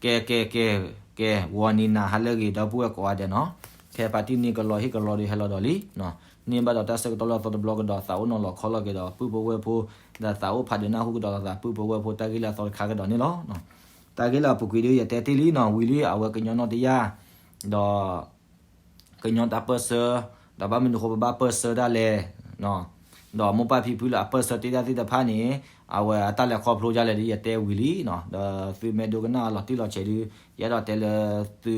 ကဲ ကဲ ကဲ ကဲ ဂီၤနံၤနၤဟါလၢအဂ့ၤ ဒီပုၢ်ဝဲၢ်ကိးဂၤဒဲးနီၤ, ခဲပာ်တံၢ်န့ၢ်ကလီဟ့ၣ်ကလီဒီးဟဲလီၤဒီးလံ, န့ၢ်ဘၣ်ဒီးတၢ်ဆၢကတီၢ်လၢအသီတဘျီကဒီး သးအိၣ်နီၤလီၤခီလီၤက့ၤဒီး ပုၢ်ဖိဝဲၢ်ဖိ, ဒီးသးအိၣ်ဖးဒိးနၢ်ဟူကဒီးသး ပုၢ်ဖိဝဲၢ်ဖိ တၢ်ဂ့ၢ်လၢအသီတခါကဒီးန့ၣ်လီၤ. တၢ်ဂ့ၢ်လၢအပူၤကွံာ်ဒုး ယတဲတ့ၢ်လံနီၤ, ဝံၤလံ အဝဲကညီနီၣ်တယၢ် ဒီး ကညီတၢ်ပၢၢ်ဆၢ, ဒီးဘၣ်မနုၤအဃိပဘၣ်ပၢၢ်ဆၢဒၣ်လဲာ်, ဒီးမိၢ်ပၢ်ဖံဖုလၢအပၢၢ်ဆၢတ့ၢ်တၢ်သ့ၣ်တဖၣ်န့ၣ်, အဝဲအတၢ်လဲၤခီဖျိဒ်လဲၣ်ဒီး ယတဲဝံၤလံနီၤ, ဒီးသုမ့ၢ်ဒိကနၣ်အလီၤတံၢ်လီၤဆဲးဒုး, ယအဲၣ်ဒိးတဲလၢသု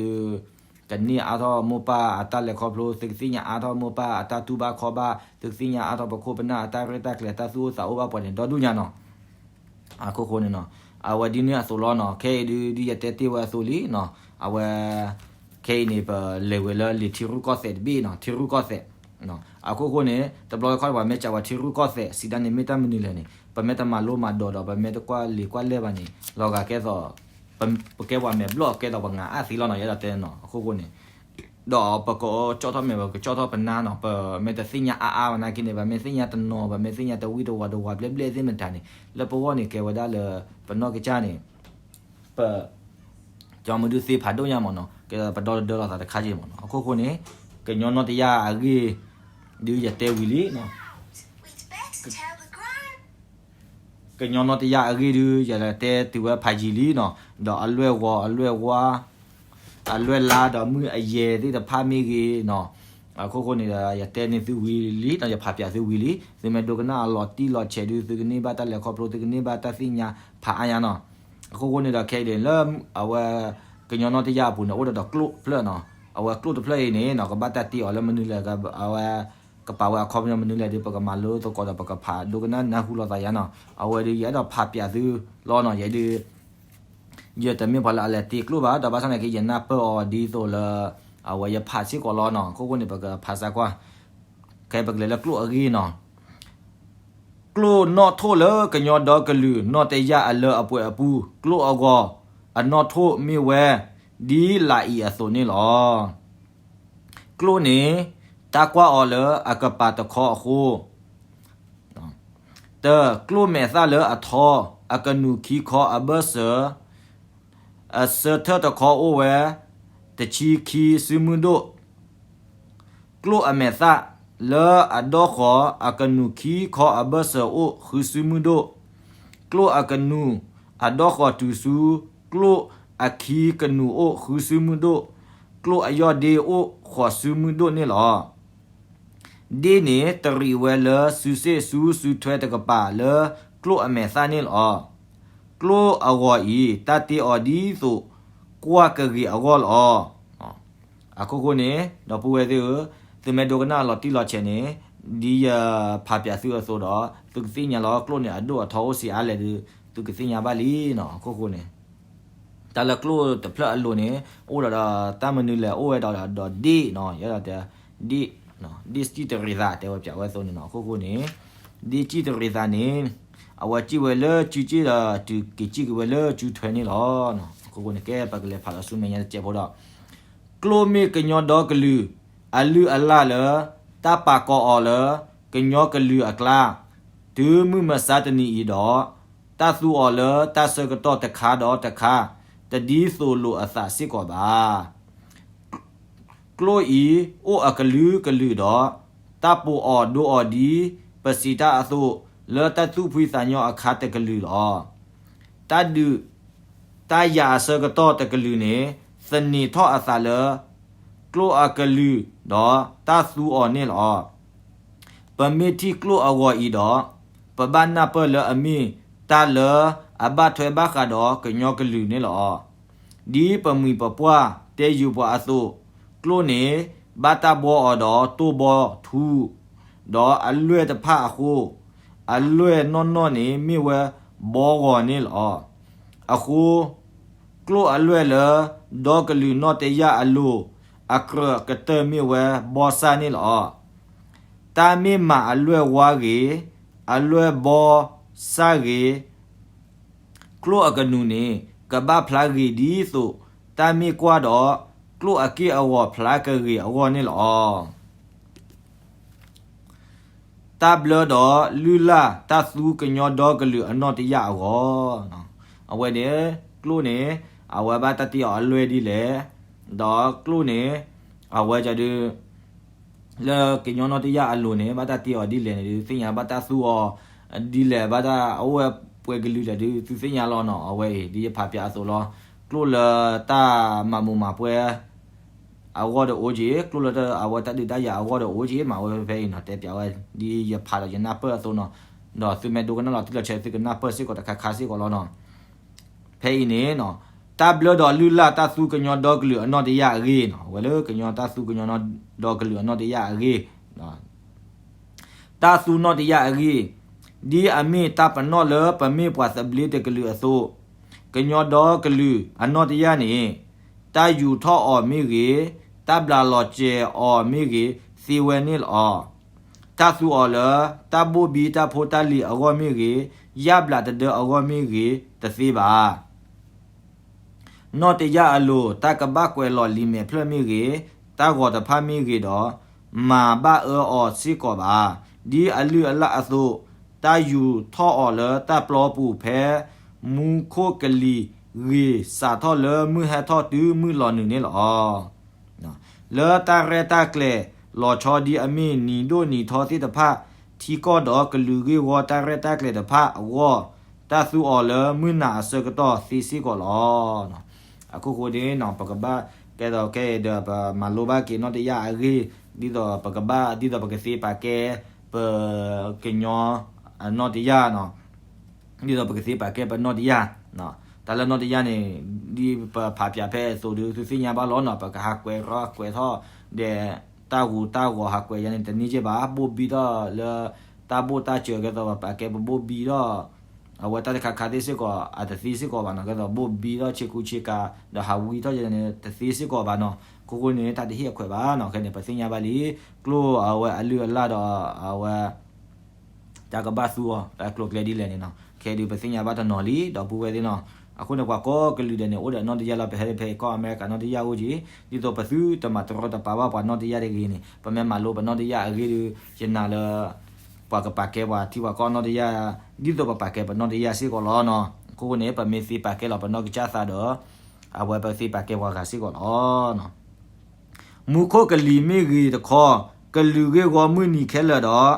ကန့ၢ်အါထီၣ်မိၢ်ပၢ်အတၢ်လဲၤခီဖျိ, သုကသ့ၣ်ညါအါထီၣ်မိၢ်ပၢ်အတၢ်တူၢ်ဘၣ်ခီၣ်ဘၣ်, သုကသ့ၣ်ညါအါထီၣ်ပခိၣ်ပနၢ်အတၢ်ရဲၣ်တၢ်ကျဲၤ တၢ်သူၣ်အိၣ်သးအိၣ်ဘၣ်ပှဲၤန့ၣ် ဒီဒူၣ်ညါနီၤ. အခိၣ်ဃိန့ၣ်နီၤ, အဝဲဒ်န့ၣ်အသိးလီၤနီၤ, ခဲအံၤဒုး ဒ်ယတဲတ့ၢ်ဝဲအသိးလံနီၤ, အဝဲ ခဲအံၤန့ၣ် ပလဲၤဝဲလၢလံာ်ထံရူၢ်ကီၢ်သဲးတဘ့ၣ်နီၤ, ထံရူၢ်ကီၢ်သဲး, အခိၣ်ဃိန့ၣ် တဘျီတခီၣ်ပှၤမ့ၢ်စံးဝဲထံရူၢ်ကီၢ်သဲး စံးတၢ်န့ၣ်မ့ၢ်တၢ်မနုၤလဲၣ်န့ၣ် ပမ့ၢ်တမၤလိမၤဒိးဒီး ပမ့ၢ်တကွၢ်လံာ်ကွၢ်လဲၢ်ဘၣ်န့ၣ် လီၤဂာ်ကဲသိး ပကဲပှၤမဲာ်ဘျီၣ်ကဲသိးပငၤအါသံလီၤနီၤ, ယအဲၣ်ဒိးတဲနီၤ, အခိၣ်ဃိန့ၣ် ဒီးပကကၠီၣ်ထီၣ်မဲာ် ပကကၠီၣ်ထီၣ်ပနၢ်နီၤ, ပမ့ၢ်တသ့ၣ်ညါအါအါဘၣ်နာ်က့န့ၣ် ပမ့ၢ်သ့ၣ်ညါတနီၤ ပမ့ၢ်သ့ၣ်ညါတဝံတဝါတဝါဘျဲၣ်ဘျဲၣ်သ့ၣ်မတၤန့ၣ် လၢပဂီၢ်န့ၣ်ကဲဝဲဒၣ်လၢ ပနီၢ်ကစၢ်န့ၣ် ပ ကၠီမုၢ်ဒုးသ့ဖးဒိၣ်ညါမ့ၢ်နီၤ, ကပဒီတဒၢလီၤသးတခါက့မ့ၢ်နီၤ, အခိၣ်ဃိန့ၣ် ကညီနီၣ်တယၢ်အဂ့ၢ် ဒုးယတဲဝံၤလံနီၤ ကညီနီၣ်တယၢ်အဂ့ၢ်ဒုး ယတဲတုၤဝဲဖးယံာ်လံနီၤ, ဒီးအလွဲၢ်ဂီၤအလွဲၢ်ဝါ အလွဲၢ်လါဒီးမုၢ်အယဲၢ်သ့ၣ်တဖၣ်မ့ၢ်ဂ့ၤနီၤ, အခိၣ်ဃိန့ၣ်ဒီး ယတဲန့ၢ်သုဝံၤလံနီၤ, ယဖးပၠးသုဝံၤလံ, သုမ့ၢ်ဒိကနၣ်အလီၤတံၢ်လီၤဆဲးဒုး သုကန့ၢ်ဘၣ်တၢ်လဲၤခီဖျိ သုကန့ၢ်ဘၣ်တၢ်သ့ၣ်ညါဖးအါညါနီၤ, အခိၣ်ဃိန့ၣ်ဒီး ခဲအံၤန့ၣ်လၢ အဝဲ ကညီနီၣ်တယၢ်အပူၤန့ၣ် အိၣ်ဒီးကျိၣ်တဖျၢၣ်နီၤ, အဝဲကျိၣ်တဖျၢၣ်အံၤန့ၣ်နီၤ ကဘၣ်တၢ်တ့အီၤလၢမနုၤလဲၣ်, အဝဲ ကပာ်ဝဲအခီပညီမနုၤလဲၣ်ဒီး ပကမၤလိသကိးဒီး ပကဖးဒိကနၣ်နၢ်ဟူလိာ်သးယါနီၤ, အဝဲဒုး ယအဲၣ်ဒိးဖးပၠးသုလီၤနီၤ, ယဲဒုး ယတမ့ၢ်ပှၤလၢအလဲၤတ့ကျိၣ်ဘၣ်, ဒီးဘၣ်ဆၣ်နာ်က့ ယနၢ်ပၢၢ်အီၤဒ်သိးလၢ အဝဲယဖးစ့ၢ်ကီးလီၤနီၤ, အခိၣ်ဃိန့ၣ် ပကဖးစၢ်ကွၢ်, ခဲပကလဲၤလၢကျိၣ်အဂ့ၢ်နီၤ ကျိၣ်နီၣ်ထိၣ်လၢကညီဒီကလုာ်နီၣ်တယၢ်အလၢအပှဲၤအပူၤ, ကျိၣ်အဂီၤအနီၣ်ထိၣ်မ့ၢ်ဝဲဒ်လာ်အံၤအသိးန့ၣ်လီၤ. ကျိၣ်န့ၣ် တၢ်ကွၢ်အီၤလၢအကပၤတခီအဃိ, တၢ, ကျိၣ်မဲာ်သၣ်လၢအထီ, အကနူးခံခီအဘၢၣ်စၢၤ, အဆၢထၢၣ်တခီအိၣ်ဝဲ တဆံခံစုမုၢ်ဒိၣ် ကျိၣ်အမဲာ်သၣ်လၢအဒီၣ်ဃီၤ အကနူးခံခီအဘၢၣ်စၢၤအိၣ်ဃုစုမုၢ်ဒိၣ်, ကျိၣ်အကနူးအဒီၣ်ဃီၤတုၤဆူ ကျိၣ်အခံကနူးအိၣ်ဃုစုမုၢ်ဒိၣ်, ကျိၣ်အယီၢ်ဒ့အိၣ်ဃိးစုမုၢ်ဒိၣ်န့ၣ်လီၤ. ဒ့န့ၣ်တရံးဝဲလၢစုစ့ၣ်ဆူစုထွဲတကပၤလၢကျိၣ်အမဲာ်သၣ်န့ၣ်လီၤ. ကျိၣ်အဂီၤအံၤ တၢ်တ့အီၤဒ်သိးကွၢ်ကဂ့ၤအဂီၢ်လီၤ. အခိၣ်ဃိန့ၣ် ဒီပုၢ်ဝဲၢ်သ့ၣ်ဧၢ, သုမ့ၢ်ဒိကနၣ်အလီၤတံၢ်လီၤဆဲးန့ၣ်, ဒ်ယဖးပၠးသုအသိးဒီး သုကသ့ၣ်ညါလီၤ ကျိၣ်န့ၣ်အဒိၣ်အထီအိၣ်ဆံးအါလဲၣ်ဒီး သုကသ့ၣ်ညါဘၣ်လံနီၤ. အခိၣ်ဃိန့ၣ် တၢ်လၢကျိၣ်တဖျၢၣ်အလိၤန့ၣ် အိၣ်ဒီးတၢ်မနုၤလဲၣ် အိၣ်ဝဲဒီးဒ့နီၤ, ယအဲၣ်ဒိးတဲ ဒ့, ဒ့စံၣ်တရံးသး တဲဝဲပၠးဝဲအသိးန့ၣ်နီၤ. အခိၣ်ဃိန့ၣ် ဒ့စံၣ်တရံးသးန့ၣ် အဝဲစံၣ်ဝဲလၢစုစ့ၣ်ဒီးတုၤက့ၤစံၣ်က့ၤဝဲလၢစုထွဲန့ၣ်လီၤ. အခိၣ်ဃိန့ၣ် ကဲပကလဲၤဖးဒီးဆူမဲာ်ညါတစဲးဖိဒီး ကျိၣ်မ့ၢ်ကညီဒီကလုာ်အလုၢ်အလၢ်လၢ တၢ်ပာ်ကီၤအီၤလၢကညီကလုာ်အကျါ တုၤမုၢ်မဆါတနံၤအံၤဒီး တၢ်သူအီၤလၢတၢ်ဆၢကတီၢ်တခါဒီးတခါ တဒ်သိးလိာ်အသးစ့ၢ်ကီးဘၣ်. ကျိၣ်အံၤအိၣ်အကလုာ်ကလုာ်ဒီး တၢ်ပိာ်အီၤဒိအီၤဒ်ပစံးတၢ်အသိး လၢတၢ်သူၣ်ဖှံသးညီအခါတကလုာ်လီၤ. တၢ်ဒုးတၢ်ယၤအဆၢကတီၢ်တကလုာ်န့ၣ် သန့ၤထီၣ်အသးလၢ ကျိၣ်အကလုာ်ဒီးတၢ်သူအီၤန့ၣ်လီၤ. ပမ့ၢ်ထံၣ်ကျိၣ်အဂီၤအံၤဒီး ပဘၣ်နၢ်ပၢၢ်လၢအမ့ၢ်တၢ်လၢအဘၣ်ထွဲဘၣ်ဃးဒီးကညီကလုာ်န့ၣ်လီၤ. ဒ်ပမှံၤပပှၢ်တဲယုာ်ပှၤအသိး, ကျိၣ်န့ၣ်ဘၣ်တၢ်ဘှီအီၤဒီးတိၢ်ဘှီထူ, ဒီးအလွဲၢ်တဖၣ်အဃိ, အလွဲၢ်နီၢ်နီၢ်န့ၣ်မ့ၢ်ဝဲဘှီဂီၤန့ၣ်လီၤ. အဃိ ကျိၣ်အလွဲၢ်လၢဒီကလုာ်နီၣ်တယၢ်အလိၤ အကြၢးကတၢၢ်မ့ၢ်ဝဲဘီစၢ်န့ၣ်လီၤ. တၢ်မ့ၢ်မၤအလွဲၢ်ဝါဂ့ၤ, အလွဲၢ်ဘီစၢ်ဂ့ၤ, ကျိၣ်အကနူးန့ၣ် ကဘၣ်ဖျါဂ့ၤဒ်သိး တၢ်မ့ၢ်ကွၢ်ဒီး ကျိၣ်အက့ၢ်အဂီၤဖျါကဂ့ၤအဂီၢ်န့ၣ်လီၤ. တၢ်ဘျၢဒီးလုၢ်လၢ်တၢ်သူကညီဒီကလုာ်အနီၣ်တယၢ်အဂီၢ်, အဝဲန့ၣ် ကျိၣ်န့ၣ် အဝဲဘၣ်တၢ်တ့အီၤအလွဲၢ်ဒ်လဲၣ်, ဒီးကျိၣ်န့ၣ် အဝဲဒုး လၢကညီနီၣ်တယၢ်အလိၤန့ၣ် ဘၣ်တၢ်တ့အီၤဒ်လဲၣ်န့ၣ်ဒုး သ့ၣ်ညါဘၣ်တၢ်သူအီၤဒ်လဲၣ် ဘၣ်တၢ်အိၣ်ဝဲပှဲၤကလုာ်လဲၣ်ဒုး သုသ့ၣ်ညါလီၤနီၤ. အဝဲအံၤ ဒ်ယဖးပၠးအသိးလီၤ. ကျိၣ်လၢတၢ်မၤမူးမၤပွဲ အဂီၢ်ဒီးအိၣ်က့ၤ, ကျိၣ်လၢအဝဲတၢ်ဒုးတၢ်ယၤအဂီၢ်ဒီးအိၣ်က့ၤ မၤဝဲဖဲအံၤနီၤ. တဲပၠးဝဲ ဒ်ယဖးဒီးယနၢ်ပၢၢ်အသိးနီၤ, ဒီးသုမ့ၢ်ဒိကနၣ်လီၤတံၢ်လီၤဆဲး သုကနၢ်ပၢၢ်စ့ၢ်ကီးတခါခါစ့ၢ်ကီးလီၤနီၤ. ဖဲအံၤန့ၣ် တၢ်ဘျၢဒီးလုၢ်လၢ်တၢ်သူကညီဒီကလုာ်အနီၣ်တယၢ်အဂ့ၢ်နီၤ, ဝဲလၢကညီတၢ်သူကညီဒီကလုာ်အနီၣ်တယၢ်အဂ့ၢ် တၢ်သူနီၣ်တယၢ်အဂ့ၢ်, ဒ်အမ့ၢ်တၢ်ပနီၣ်လၢပမ့ၢ်ပှၤသဘျ့တကလုာ်အသိး, ကညီဒီကလုာ်အနီၣ်တယၢ်န့ၣ် တၢ်ယူၤထီၣ်အီၤမ့ၢ်ဂ့ၤ, တၢ်ဘျးလီၤစဲၤအီၤမ့ၢ်ဂ့ၤ, သ့ဝဲန့ၣ်လီၤ. တၢ်သူအီၤလၢ တၢ်ဘိၣ်ဘံတၢ်ဖိတၢ်လံၤအဂီၢ်မ့ၢ်ဂ့ၤ, ယၣ်ဘျးတဒၢအဂီၢ်မ့ၢ်ဂ့ၤ, တသ့ဘၣ်. နီၣ်တယၢ်အလိၤ တၢ်ကဘၣ်ကွဲးလီၤလံာ်မဲာ်ဖျၢၣ်မ့ၢ်ဂ့ၤ, တၢ်ဂီၤတဖၣ်မ့ၢ်ဂ့ၤဒီး, မၤဘၣ်အၢအီၤစ့ၢ်ကီးဘၣ်. ဒ်အလုၢ်အလၢ်အသိး, တၢ်ယူၤထီၣ်အီၤလၢတၢ်ပျီပူၤဖဲ မူခိၣ်ကလံၤဂ့ၤစးထီၣ်လၢမုၢ်ဟဲထီၣ်တုၤမုၢ်လီၤနုာ်န့ၣ်လီၤ. လၢတၢ်ရဲၣ်တၢ်ကျဲၤလီၤဆီဒ်အမ့ၢ်နံၤဒိၣ်နံၤထီသ့ၣ်တဖၣ်, ထံကီၢ်ဒီးကလုာ်ဂ့ၢ်ဝီတၢ်ရဲၣ်တၢ်ကျဲၤတဖၣ်အဂီၢ်, တၢ်သူအီၤလၢမုၢ်နၤအဆၢကတီၢ်သ့စ့ၢ်ကီးလီၤ. အခိၣ်ဃိန့ၣ် ပကဘၣ်ကဲသိးခဲအံၤဒီး ပမၤလိဘၣ်က့ၤနီၣ်တယၢ်အဂ့ၢ်, ဒ်သိးပကဘၣ် ဒ်သိးပကသ့ပာ်ကဲ ပကညီအနီၣ်တယၢ်နီၤ. ဒ်သိးပကသ့ပာ်ကဲပနီၣ်တယၢ်, တၢ်လၢနီၣ်တယၢ်န့ၣ် ဒ်ပဖးပၠးဖဲအသိးဒုး သုသ့ၣ်ညါဘၣ်လီၤနီၤ. ပကဟးကွဲးထီၣ်ကွဲးထီၣ်ဒီး တၢ်ဂူာ်တၢ်ဂီၤဟးကွဲးယါန့ၣ် တန့ၢ်က့ဘၣ်. ဘိၣ်ဘံထီၣ်လၢ တၢ်ဘိၣ်တၢ်စၢၤ ကဲသိးပပာ်ကဲပဘိၣ်ဘံထီၣ် အဝဲတၢ်တခါခါသ့ၣ်စ့ၢ်ကီး အတသ့စ့ၢ်ကီးဘၣ်နီၤ. ကဲသိးဘိၣ်ဘံထီၣ်ဆ့ကူဆ့ကၤ ဒီးဟးဝံထီၣ်ယါန့ၣ် တသ့စ့ၢ်ကီးဘၣ်နီၤ. ခိၣ်ဃိန့ၣ် တၢ်တဟ့ၣ်အခွဲးဘၣ်နီၤ. ခဲန့ၣ် ပသ့ၣ်ညါဘၣ်လံ ကျိၣ်အဝဲအလုၢ်အလၢ်ဒီး အဝဲ တၢ်ကဘၣ်သူအီၤ တၢ်ကျိၤကျဲဒ်လဲၣ်န့ၣ်နီၤ. ခဲဒုးပသ့ၣ်ညါဘၣ်တနီၤလံ ဒီပုၢ်ဝဲၢ်သ့ၣ်နီၤ. အဃိန့ၣ် ပှၤကိးကလုာ်ဒဲးန့ၣ် အိၣ်ဒီးနီၣ်တယၢ်လီၤ. ပဟဲဖဲအံၤ ကီၢ်အမဲရကၤနီၣ်တယၢ်အိၣ်က့ၤ, ဒ်သိးပသုတမၤတရီတပါဘၣ်ပှၤနီၣ်တယၢ်တဂ့ၤန့ၣ် ပမ့ၢ်မၤလိပနီၣ်တယၢ်အဂ့ၢ်ဒီး ယနာ်လၢ ပှၤကပာ်ကဲပှၤထံပှၤကီၢ်နီၣ်တယၢ် ဒ်သိးပပာ်ကဲပနီၣ်တယၢ်စ့ၢ်ကီးလီၤနီၤ. အဃိန့ၣ် ပမ့ၢ်သ့ပာ်ကဲလီၤပနီၣ်ကစၢ်သးဒီး အဝဲပသ့ပာ်ကဲပှၤဂၤစ့ၢ်ကီးလီၤ. မူခိၣ်ကလံၤမ့ၢ်ဂ့ၤတခီ, ကလုာ်ဂ့ၢ်ဝီမုၢ်နံၤခဲလၢာ်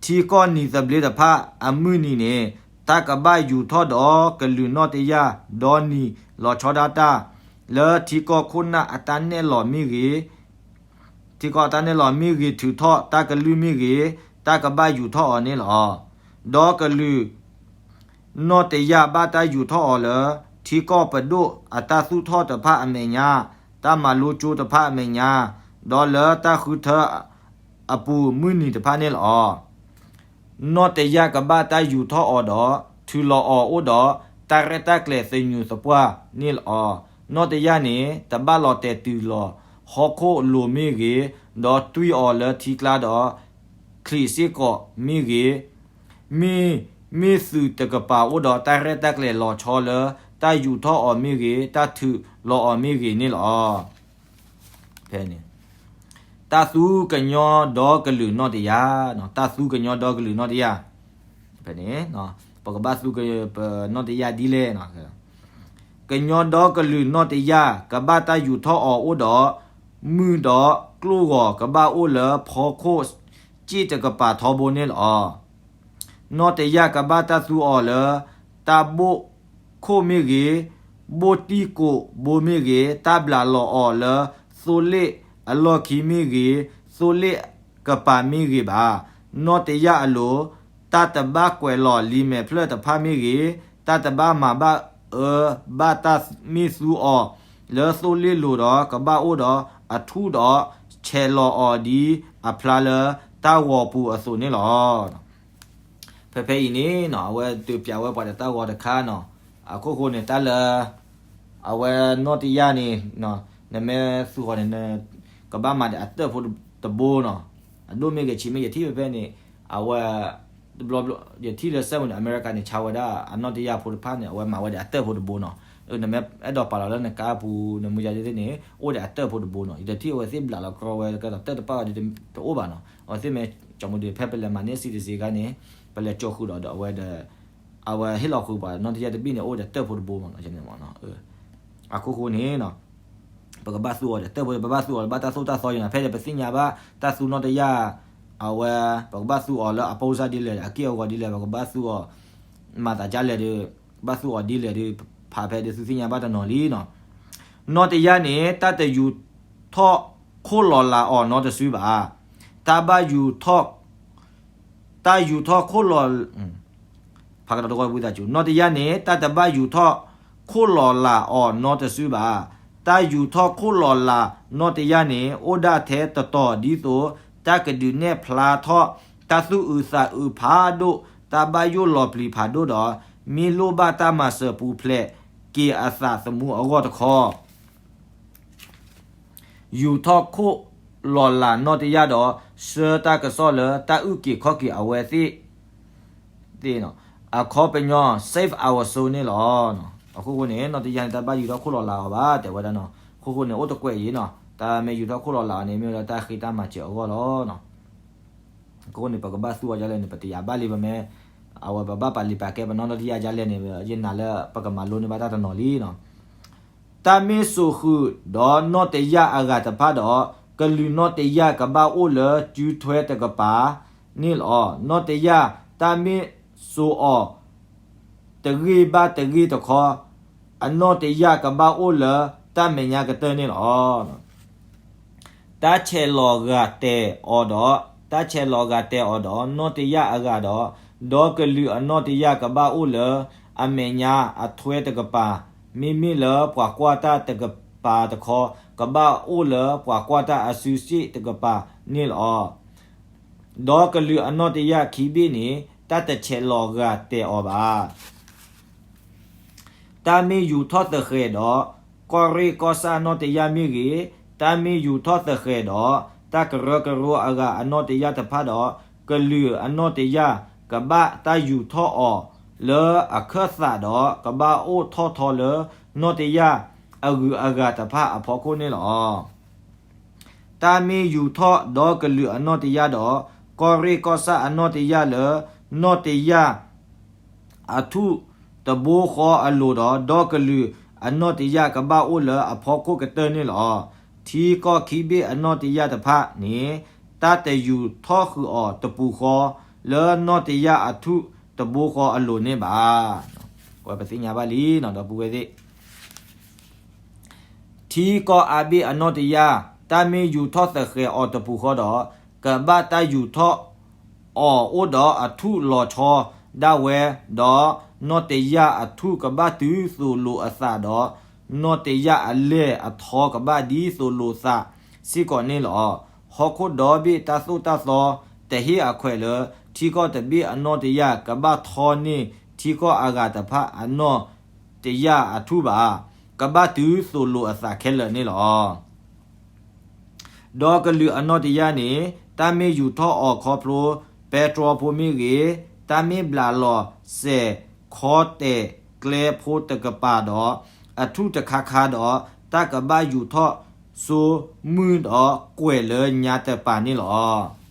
ဒီး ထံကီၢ်နံၤသဘျ့တဖၣ်အမုၢ်နံၤန့ၣ် တၢ်ကဘၣ်ယူၤထီၣ်ဒီးကလုာ်နီၣ်တယၢ်ဒီနံၤလီၤဆီဒၣ်တၢ်, လၢထံကီၢ်ခိၣ်နၢ်အတၢ်နဲၣ်လီၤမ့ၢ်ဂ့ၤ, ထံကီၢ်တၢ်နဲၣ်လီၤမ့ၢ်ဂ့ၤ ထုးထီၣ်တၢ်ကလုၢ်မ့ၢ်ဂ့ၤ, တၢ်ကဘၣ်ယူၤထီၣ်အီၤန့ၣ်လီၤ. ဒီကလုာ် နီၣ်တယၢ်ဘၣ်တၢ်ယူၤထီၣ်အီၤလၢ ထံကီၢ်ပဒိၣ်အတၢ်သူၣ်ထီၣ်တဖၣ်အမဲာ်ညါ, တၢ်မၤလိကၠိတဖၣ်အမဲာ်ညါ, ဒီးလၢတၢ်ဃုထၢအပူၤမုၢ်နံၤတဖၣ်န့ၣ်လီၤ. နီၣ်တယၢ်ကဘၣ်တၢ်ယူၤထီၣ်အီၤဒီး ထုးလီၤအီၤအိၣ်ဒီး တၢ်ရဲၣ်တၢ်ကျဲၤသညူးသပှၢ်န့ၣ်လီၤ. နီၣ်တယၢ်န့ၣ် တဘၣ်လီၤတဲာ်တုၤလီၤဟီၣ်ခိၣ်လိၤမ့ၢ်ဂ့ၤ, ဒီးတွံၢ်အီၤလၢထံကျါဒီး ချံးစ့ၢ်ကီးမ့ၢ်ဂ့ၤ, မ့ၢ် မ့ၢ်သုးတကပၤအိၣ်ဒီးတၢ်ရဲၣ်တၢ်ကျဲၤလီၤဆီလၢ တၢ်ယူၤထီၣ်အီၤမ့ၢ်ဂ့ၤ, တၢ်ထုးလီၤအီၤမ့ၢ်ဂ့ၤန့ၣ်လီၤ. ဖဲန့ၣ် တၢ်သူကညီဒီကလုာ်နီၣ်တယၢ်, တၢ်သူကညီဒီကလုာ်နီၣ်တယၢ်, ဖဲန့ၣ် ပကဘၣ်သူက ပနီၣ်တယၢ်ဒ်လဲၣ် ကညီဒီကလုာ်နီၣ်တယၢ် ကဘၣ်တၢ်ယူၤထီၣ်အီၤအိၣ်ဒီး မုၢ်ဒီးကျိၣ်ဂီၤကဘၣ်အိၣ်လၢဖီခိၣ်စ့ၣ်တကပၤထီဘိန့ၣ်လီၤ. နီၣ်တယၢ်ကဘၣ်တၢ်သူအီၤလၢ တၢ်ဘိၣ်ခိၣ်မ့ၢ်ဂ့ၤ, ဘိၣ်တံၢ်ကိးဘိမ့ၢ်ဂ့ၤ, တၢ်ဘျးလီၤအီၤလၢသိလ့ၣ်အလီၢ်ခံမ့ၢ်ဂ့ၤ, သိလ့ၣ်ကပၤမ့ၢ်ဂ့ၤဘၣ်. နီၣ်တယၢ်အလိၤ တၢ်တဘၣ်ကွဲးလီၤလံာ်မဲာ်ဖျၢၣ်တဖၣ်မ့ၢ်ဂ့ၤ, တၢ်တဘၣ်မၤဘၣ်အၢဘၣ်တၢ်မ့ၢ်သူအီၤလၢသိလ့ၣ်လိၤဒီး ကဘၣ်အိၣ်ဒီးအထူၣ်ဒီး ဆဲးလီၤအီၤဒ်အဖျါလၢတၢ်ဂီၤပူၤအသိးန့ၣ်လီၤ. ဖဲဖဲအံၤန့ၣ်နီၤ အဝဲဒုးပျးဝဲပှၤဒီးတၢ်ဂီၤတခါနီၤ. အခိၣ်ဃိန့ၣ် တၢ်လၢ အဝဲနီၣ်တယၢ်န့ၣ် နမ့ၢ်သူဃီၤန့ၣ် ကဘၣ်မၤဒီးအတၢၢ်ဖိတဘိနီၤ. အဒိၣ်မ့ၢ်ဂ့ၤဆံးမ့ၢ်ဂ့ၤ ယထံၣ်ဖဲဖဲန့ၣ် အဝဲ တဘျီဘျီ ယထံၣ်လၢစဲးဝဲန့ၣ် အမဲရကၤန့ၣ် ဆါဝဲဒၣ်အနီၣ်တယၢ်ဖိတဖၣ်န့ၣ် အဝဲမၤဝဲဒီးအတၢၢ်ဖိတဘိနီၤ. နမ့ၢ်အဲၣ်ဒိးပာ်လီၤလၢနကါပူၤ နမူယါသ့ၣ်န့ၣ် အိၣ်ဒီးအတၢၢ်ဖိတဘိနီၤ. ယတထံၣ်အဝဲသ့ၣ်ဘျးလီၤကြီဝဲ ကဲသိးတၢၢ်တပာ်ဝဲဒီးတအိၣ်ဘၣ်နီၤ. အဝဲသ့ၣ်မ့ၢ် ကၠီမူဒံး ဖဲပလဲၤမၤန့ၢ် citizen ခါန့ၣ် ပလဲၤကၠီဃုာ်ဒီး ဒီးအဝဲဒီး အဝဲဟ့ၣ်လီၤဃုာ်ပှၤနီၣ်တယၢ်တဘ့ၣ်န့ၣ် အိၣ်ဒီးတၢၢ်ဖိတဘိမးနီၤ. န့ၣ်မးနီၤ အခိၣ်ဃိန့ၣ် ပကဘၣ်သူအီၤဒီး တၢ်ဖိ ပဘၣ်သူအီၤလၢဘၣ်တၢ်သိၣ်တၢ်သီယံၤနီၤ, ဖဲဒီးပသ့ၣ်ညါဘၣ်တၢ်သူနီၣ်တယၢ် အဝဲ ပကဘၣ်သူအီၤလၢအပိစၢ်ဒ်လဲၣ် အက့ၢ်အဂီၤဒ်လဲၣ် ပကဘၣ်သူအီၤ မၤသးဒ်လဲၣ်ဒီး ဘၣ်သူအီၤဒ်လဲၣ်ဒီး ဖးဖဲဒီးသုသ့ၣ်ညါဘၣ်တနီၤလံနီၤ. နီၣ်တယၢ်န့ၣ် တၢ်တယူၤထီၣ်ခိၣ်လီၤလးအီၤနီတစုဘၣ်. တၢ်ဘၣ်ယူၤထီၣ် တၢ်ယူၤထီၣ်ခိၣ်လီၤ ဖးကဒီးတဝီပူၤသးစူၤ နီၣ်တယၢ်န့ၣ် တၢ်တဘၣ်ယူၤထီၣ်ခိၣ်လီၤလးအီၤနီတစုဘၣ်. တၢ်ယူၤထီၣ်ခိၣ်လီၤလးနီၣ်တယၢ်န့ၣ် အိၣ်ဒၣ်ထဲတတီၤဒ်သိး တၢ်ကဒုးနဲၣ်ဖျါထီၣ် တၢ်သူၣ်အုးသးအုးဖးဒိၣ် တၢ်ဘၣ်ယိၣ်လီၤပျံၤဖးဒိၣ်ဒီး မ့ၢ်လိၣ်ဘၣ်တၢ်မၤစၢၤပူၤဖျဲးက့ၤအသးသမူအဂီၢ်တခီ ယူၤထီၣ်ခိၣ်လီၤလးနီၣ်တယၢ်ဒီး ဆှၢတၢ်ကစီၣ်လၢတၢ်အုၣ်က့ၤခီၣ်က့ၤအဝဲသ့ၣ် အခီပညီ save our soul န့ၣ်လီၤ. အခိၣ်ဃိန့ၣ် နီၣ်တယၢ်န့ၣ် တၢ်ဘၣ်ယူၤထီၣ်ခိၣ်လီၤလးအီၤဘၣ် တဲဝဲဒၣ်နီၤ. အခိၣ်ဃိန့ၣ် အိၣ်တကွဲးအံၤနီၤ တၢ်မ့ၢ်ယူၤထီၣ်ခိၣ်လီၤလးအီၤန့ၣ် မ့ၢ်ဝဲဒၣ်တၢ်ဃ့တၢ်မၤစၢၤအဂီၢ်လီၤ. အခိၣ်ဃိန့ၣ် ပကဘၣ်သူအီၤဒ်လဲၣ်န့ၣ် ပတယာ်ဘၣ်လံ ပမ့ၢ် အဝဲပဘၣ်ပာ်လံၤပာ်ကဲပနီၣ်နီၣ်တယၢ်ဒ်လဲၣ်န့ၣ် ယနာ်လၢပကမၤလိန့ၢ်ဘၣ်တၢ်တနီၤလံနီၤ. တၢ်မ့ၢ်စိာ်ဃုာ်ဒီးနီၣ်တယၢ်အဂၤတဖၣ်ဒီး ကလုာ်နီၣ်တယၢ်ကဘၣ်အိၣ်လၢစုထွဲတကပၤန့ၣ်လီၤ. နီၣ်တယၢ်တၢ်မ့ၢ်စိာ်အီၤ တဂ့ၢ်ဘၣ်တဂ့ၢ်တခီ အနီၣ်တယၢ်ကဘၣ်အိၣ်လၢတၢ်မဲာ်ညါကတၢၢ်န့ၣ်လီၤ. တၢ်ဆဲးလီၤဂာ်တဲာ်အီၤဒီး တၢ်ဆဲးလီၤဂာ်တဲာ်အီၤဒီး နီၣ်တယၢ်အဂၤဒီး ဒီကလုာ်အနီၣ်တယၢ်ကဘၣ်အိၣ်လၢအမဲာ်ညါအထွဲတကပၤ, မ့မ့ၢ်လၢပှၤကွၢ်တၢ်တကပၤတခီ ကဘၣ်အိၣ်လၢပှၤကွၢ်တၢ်အစုစ့ၣ်တကပၤန့ၣ်လီၤ. ဒီကလုာ်အနီၣ်တယၢ်ခံဘ့ၣ်န့ၣ် တၢ်တဆဲးလီၤဂာ်တဲာ်အီၤဘၣ်. တၢ်မ့ၢ်ယူၤထီၣ်သဃဲးဒီး ကီၢ်ရ့ၣ်ကီၢ်ဆၣ်နီၣ်တယၢ်မ့ၢ်ဂ့ၤ, တၢ်မ့ၢ်ယူၤထီၣ်သဃဲးဒီး တၢ်ကရၢကရိအဂၤအနီၣ်တယၢ်တဖၣ်ဒီး ကလုာ်အနီၣ်တယၢ်ကဘၣ်တၢ်ယူၤထီၣ်အီၤလၢအခၢၣ်သးဒီး ကဘၣ်အိၣ်ထီၣ်ထီလၢနီၣ်တယၢ်အဂုၤအဂၤတဖၣ်အဖီခိၣ်န့ၣ်လီၤ. တၢ်မ့ၢ်ယူၤထီၣ်ဒီကလုာ်အနီၣ်တယၢ်ဒီး ကီၢ်ရ့ၣ်ကီၢ်ဆၣ်အနီၣ်တယၢ်လၢ နီၣ်တယၢ်အထူၣ်တဘိဃီအလိၤဒီး ဒီကလုာ်အနီၣ်တယၢ်ကဘၣ်အိၣ်လၢအဖီခိၣ်ကတၢၢ်န့ၣ်လီၤ. ထံကီၢ်ခံဘ့ၣ်အနီၣ်တယၢ်တဖၣ်န့ၣ် တၢ်တယူၤထီၣ်ဃုာ်အီၤတပူၤဃီ လၢနီၣ်တယၢ်အထူၣ်တဘိဃီအလိၤန့ၣ်ဘၣ်. ပသ့ၣ်ညါဘၣ်လံ ဒီပုၢ်ဝဲၢ်သ့ၣ် ထံကီၢ်အါဘ့ၣ်အနီၣ်တယၢ် တၢ်မ့ၢ်ယူၤထီၣ်သဃဲးအီၤတပူၤဃီဒီး ကဘၣ်တၢ်ယူၤထီၣ်အီၤအိၣ်ဒီးအထူၣ်လီၤဆီဒၣ်ဝဲ, ဒီးနီၣ်တယၢ်အထူၣ်ကဘၣ်တုၤသိၣ်လိာ်အသးဒီး နီၣ်တယၢ်အလဲၢ်အထီကဘၣ်ဒ်သိၣ်လိာ်သးစ့ၢ်ကီးန့ၣ်လီၤ. ဟီၣ်ခိၣ်ဒီဘ့ၣ်တၢ်သိၣ်တၢ်သီတဟ့ၣ်အခွဲးလၢ ထံကီၢ်တဘ့ၣ်အနီၣ်တယၢ်ကဘၣ်ထီန့ၢ်ထံကီၢ်အဂၤတဖၣ်အနီၣ်တယၢ်အထူၣ်ဘၣ်. ကဘၣ်တုၤသိၣ်လိာ်အသးခဲလၢာ်န့ၣ်လီၤ. ဒီကလုာ်အနီၣ်တယၢ်န့ၣ် တၢ်မ့ၢ်ယူၤထီၣ်အီၤခီဖျိ ပဲတြီဖိမ့ၢ်ဂ့ၤ, တၢ်မ့ၢ်ဘျးလီၤစဲးခီတဲာ်ကျဲဖိတကပၤဒီး အထူၣ်တခါခါဒီး တၢ်ကဘၣ်ယူၤထီၣ်စိမုၢ်ဒီးကွဲးလၢညါတပၤန့ၣ်လီၤ.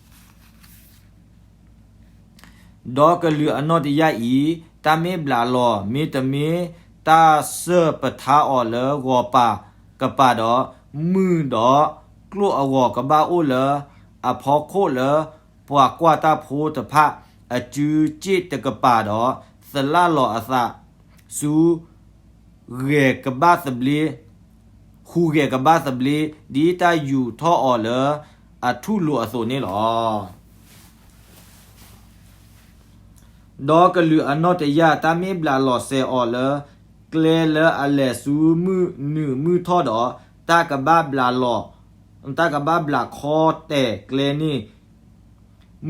ဒီကလုာ်အနီၣ်တယၢ်အံၤ တၢ်မ့ၢ်ဘျးလီၤ မ့တမ့ၢ် တၢ်စၢၢ်ပထါအီၤလၢဂီၤပၤကပၤဒီး မုၢ်ဒီးကျိၣ်အဂီၤကဘၣ်အိၣ်လၢအဖီခိၣ်လၢ ပှၤကွၢ်တၢ်ဖိတဖၣ်အစုစ့ၣ်တကပၤဒီး သလၣ်လီၤအသးဆူ ဂဲၤကဘၣ်သဘျ့, ဟူးဂဲၤကဘၣ်သဘျ့ ဒ်တၢ်ယူၤထီၣ်အီၤလၢအထူၣ်လိာ်အသိးန့ၣ်လီၤ. ဒီကလုာ်အနီၣ်တယၢ် တၢ်မ့ၢ်ဘျးလီၤစဲးအီၤလၢ ကျဲလၢအလဲၤဆူမုၢ်နုာ်မုၢ်ထီၣ်ဒီး တၢ်ကဘၣ်ဘျးလီၤ, တၢ်ကဘၣ်ဘျးခီတဲာ်ကျဲန့ၣ်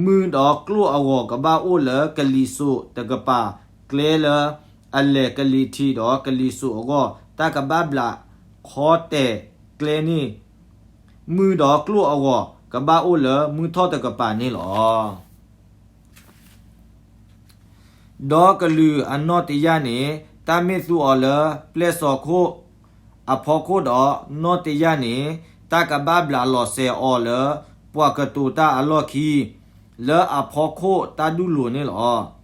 မုၢ်ဒီးကျိၣ်အဂီၤကဘၣ်အိၣ်လၢကလံၤစိးတကပၤ, ကျဲလၢအလဲၤကလံၤထံးဒီးကလံၤစိးအဂီၢ် တၢ်ကဘၣ်ဘျးခီတဲာ်ကျဲန့ၣ် မုၢ်ဒီးကျိၣ်အဂီၤကဘၣ်အိၣ်လၢမုၢ်ထီၣ်တကပၤန့ၣ်လီၤ. ဒီကလုာ်အနီၣ်တယၢ်န့ၣ် တၢ်မ့ၢ်သူအီၤလၢပျဲၢ်စီၤခိၣ်အဖီခိၣ်ဒီး နီၣ်တယၢ်န့ၣ် တၢ်ကဘၣ်ဘျးလီၤစဲးအီၤလၢ ပှၤကတိၤတၢ်အလီၢ်ခံ လၢအဖီခိၣ်တၢ်ဒူၣ်လိာ်န့ၣ်လီၤ.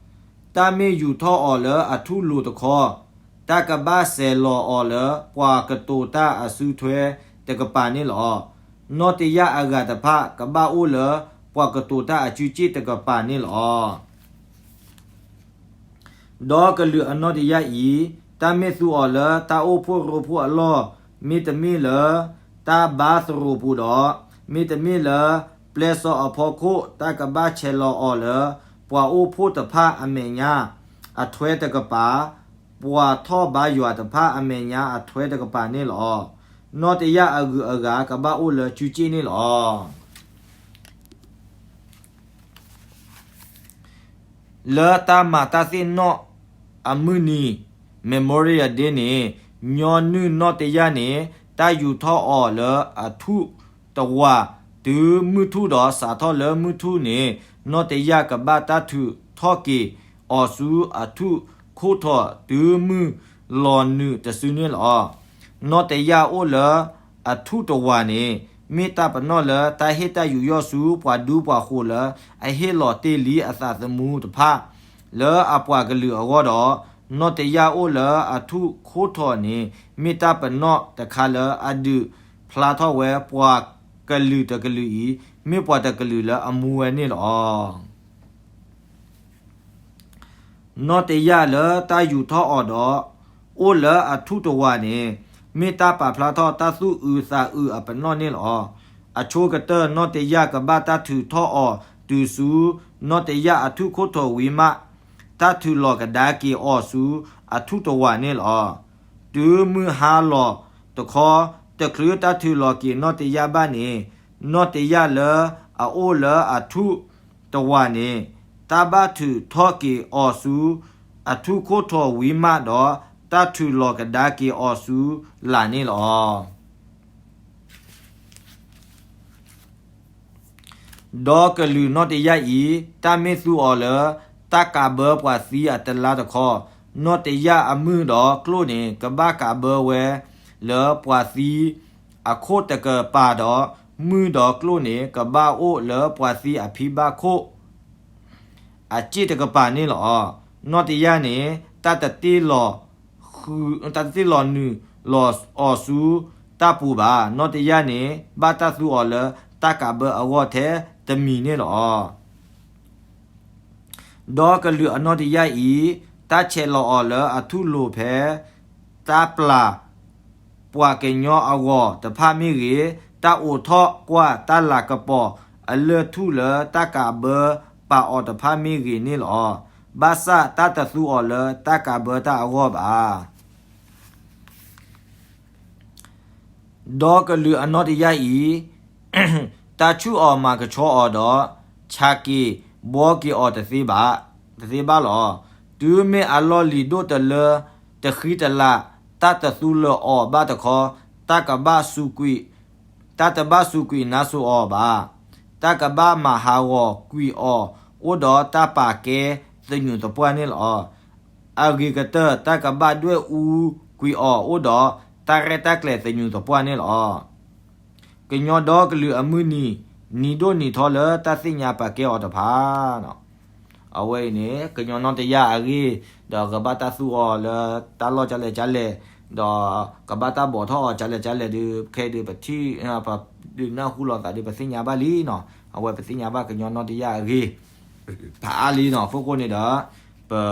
တၢ်မ့ၢ်ယူၤထီၣ်အီၤလၢအထူၣ်လိာ်တခီ တၢ်ကဘၣ်စဲၤလီၤအီၤလၢ ပှၤကတိၤတၢ်အစုထွဲတကပၤန့ၣ်လီၤ. နီၣ်တယၢ်အဂၤတဖၣ် ကဘၣ်အိၣ်လၢ ပှၤကတိၤတၢ်အစုစ့ၣ်တကပၤန့ၣ်လီၤ. ဒီးကလုာ်အနီၣ်တယၢ်အံၤ, တၢ်မ့ၢ်သူအီၤလၢတၢ်အိၣ်ဖှိၣ်ရိဖှိၣ်အလီၢ်, မ့တမ့ၢ်လၢ တၢ်ဘါသရိာ်ပူၤဒီး, မ့တမ့ၢ်လၢ ပျဲစီအဖီခိၣ်, တၢ်ကဘၣ်ဆဲးလီၤအီၤလၢ ပှၤအိၣ်ဖှိၣ်တဖၣ်အမဲာ်ညါ အထွဲတကပၤ, ပှၤထီၣ်ဘါယွၤတဖၣ်အမဲာ်ညါအထွဲတကပၤန့ၣ်လီၤ. နီၣ်တယၢ်အဂုၤအဂၤကဘၣ်အိၣ်လၢစုစ့ၣ်န့ၣ်လီၤ. လၢတၢ်မၤတၢ်သ့ၣ်နီၣ်အမုၢ်နံၤ Memorial Day န့ၣ်, ညီနုၢ်နီၣ်တယၢ်န့ၣ် တၢ်ယူာ်ထီၣ်အီၤလၢအထူၣ်တဝာ် တုၤမုၢ်ထူၣ်ဒီးစးထီၣ်လၢမုၢ်ထူၣ်န့ၣ်, နီၣ်တယၢ်ကဘၣ်တၢ်ထုးထီၣ်က့ၤအီၤဆူအထူၣ်ခိၣ်ထိးတုၤမုၢ်လီၤနုာ်တစုန့ၣ်လီၤ. နီၣ်တယၢ်အိၣ်လၢအထူၣ်တဝာ်န့ၣ် မ့ၢ်တၢ်ပနီၣ်လၢတၢ်ဟ့ၣ်တၢ်ယူးယီၣ်ဆူပှၤဒူပှၤဃိၤလၢအဟ့ၣ်လီၤတ့ၢ်လံအသးသမူတဖၣ် လၢအပှၤကလုာ်အဂီၢ်ဒီး, နီၣ်တယၢ်အိၣ်လၢအထူၣ်ခိၣ်ထိးန့ၣ် မ့ၢ်တၢ်ပနီၣ်တခါလၢအဒုးဖျါထီၣ်ဝဲပှၤကလုာ်တကလုာ်အံၤ မ့ၢ်ပှၤတကလုာ်လၢအမူဝဲန့ၣ်လီၤ. နီၣ်တယၢ်လၢတၢ်ယူာ်ထီၣ်အီၤဒီး အိၣ်လၢအထူၣ်တဝာ်န့ၣ် မ့ၢ်တၢ်ပာ်ဖျါထီၣ်တၢ်သူၣ်အုးသးအုးအပနီၣ်န့ၣ်လီၤ. အဆိကတၢၢ် နီၣ်တယၢ်ကဘၣ်တၢ်ထုးထီၣ်အီၤတုၤဆူ နီၣ်တယၢ်အထူၣ်ခိၣ်ထိးဝံၤမး, တၢ်ထုးလီၤကဒါက့ၤအီၤဆူအထူၣ်တဝာ်န့ၣ်လီၤ. တုၤမုၢ်ဟါလီၤတခီ, တချုးတၢ်ထုးလီၤက့ၤနီၣ်တယၢ်ဘၣ်န့ၣ်, နီၣ်တယၢ်လၢအအိၣ်လၢအထူၣ်တဝာ်န့ၣ် တၢ်ဘၣ်ထုးထီၣ်က့ၤအီၤဆူအထူၣ်ခိၣ်ထိးဝံၤမးဒီး တၢ်ထုးလီၤကဒါက့ၤအီၤဆူလာ်န့ၣ်လီၤ. ဒီးကလုာ်နီၣ်တယၢ်အံၤ တၢ်မ့ၢ်သူအီၤလၢ တၢ်ကးဘၢပှၤသံအတလါတခီ, နီၣ်တယၢ်အမုၢ်ဒီးကျိၣ်န့ၣ် ကဘၣ်ကးဘၢဝဲလၢပှၤသံအခိၣ်တကပၤဒီး, မုၢ်ဒီးကျိၣ်န့ၣ် ကဘၣ်အိၣ်လၢပှၤသံအဖံဘၣ်ခိၣ် အစ့ၣ်တကပၤန့ၣ်လီၤ. နီၣ်တယၢ်န့ၣ် တၢ်တတ့ၢ်လီၤ တၢ်တတ့ၢ်လီၤနုာ်လီၤအီၤဆူတၢ်ပူၤဘၣ်. နီၣ်တယၢ်န့ၣ် ဘၣ်တၢ်သူအီၤလၢတၢ်ကးဘၢအဂီၢ်ထဲတမံၤန့ၣ်လီၤ. ဒီးကလုာ်အနီၣ်တယၢ်အံၤ တၢ်ဆဲးလီၤအီၤလၢအထူၣ်လိၤဖဲ တၢ်ပျၢ်ပှၤကညီအဂီၤတဖၣ်မ့ၢ်ဂ့ၤ, တၢ်အိးထီၣ်ကွၢ်တၢ်လၤကပီၤအလၢၢ်ထူၣ်လၢတၢ်ကးဘၢပာ်အီၤတဖၣ်မ့ၢ်ဂ့ၤန့ၣ်လီၤ. ဘၣ်ဆၣ်တၢ်တသူအီၤလၢတၢ်ကးဘၢတၢ်အဂီၢ်ဘၣ်. ဒီးကလုာ်အနီၣ်တယၢ်အံၤ တၢ်ဆူၣ်အီၤမၤကဆှီအီၤဒီး ဆးက့ၤဘှီက့ၤအီၤတသ့ဘၣ်, တသ့ဘၣ်လီၤ. တုၤမ့ၢ်အလီၢ်လံၤဒိၣ်တလၢတဃံတလၤ တၢ်တသူလၢၤအီၤဘၣ်တခီ, တၢ်ကဘၣ်စူးကွံာ်, တၢ်တဘၣ်စူးကွံာ်နါစိၤအီၤဘၣ်. တၢ်ကဘၣ်မၤဟးဂီၤကွံာ်အီၤ အိၣ်ဒီးတၢ်ပာ်ကဲသညူးသပှၢ်န့ၣ်လီၤ. အဂ့ၤကတၢၢ် တၢ်ကဘၣ်ဒွဲၣ်အူကွံာ်အီၤ အိၣ်ဒီးတၢ်ရဲၣ်တၢ်ကျဲၤသညူးသပှၢ်န့ၣ်လီၤ. ကညီဒီကလုာ်အမုၢ်နံၤ နံၤဒိၣ်နံၤထီလၢတၢ်သ့ၣ်ညါပာ်ကဲအီၤတဖၣ်. အဝဲအံၤန့ၣ် ကညီနီၣ်တယၢ်အဂ့ၢ်, ဒီးကဘၣ်တၢ်သူအီၤလၢတၢ်လီၢ်ကလဲၣ်ကလဲၣ်, ဒီးကဘၣ်တၢ်ဘိးထီၣ်အီၤကလဲၣ်ကလဲၣ်ဒီး ခဲအံၤဒုး ပထံၣ်, ပဒုးနၢ်ဟူလိာ်သးဒီး ပသ့ၣ်ညါဘၣ်လံနီၤ. အဝဲပသ့ၣ်ညါဘၣ်ကညီနီၣ်တယၢ်အဂ့ၢ် ဖးအါလံနီၤ. အဃိဃိန့ၣ်ဒီး ပ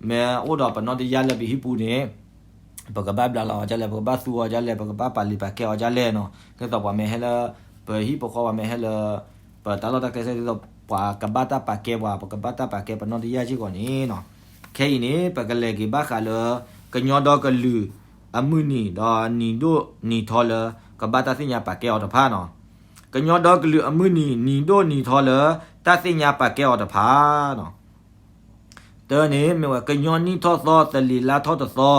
မ့ၢ်အိၣ်ဒီးပနီၣ်တယၢ်လၢပဟံၣ်ပူၤန့ၣ် ပကဘၣ်ဘျးလီၤအီၤဒ်လဲၣ်, ပကဘၣ်သူအီၤဒ်လဲၣ်, ပကဘၣ်ပာ်လုၢ်ပာ်ကဲအီၤဒ်လဲၣ်နီၤ. ဒ်သိးပှၤမ့ၢ်ဟဲလၢ ပဟံၣ်ပဃီ ပှၤမ့ၢ်ဟဲလၢ ပတၢ်လီၢ်တၢ်ကျဲ ဒ်သိး ပှၤကဘၣ်တၢ်ပာ်ကဲပှၤ, ပကဘၣ်တၢ်ပာ်ကဲပနီၣ်တယၢ်စ့ၢ်ကီးန့ၣ်နီၤ. ခဲအံၤန့ၣ် ပကလဲၤက့ၤဘၣ်ဃးလၢ ကညီဒီကလုာ်အမုၢ်နံၤ ဒီးနံၤဒိၣ်နံၤထီလၢ ကဘၣ်တၢ်သ့ၣ်ညါပာ်ကဲအီၤတဖၣ်နီၤ. ကညီဒီကလုာ်အမုၢ်နံၤ နံၤဒိၣ်နံၤထီလၢ တၢ်သ့ၣ်ညါပာ်ကဲအီၤတဖၣ်နီၤ. တၢန့ၣ် မ့ၢ်ဝဲ ကညီနံၣ်ထီၣ်သီ သလ့ၤလါထီၣ်တသီ.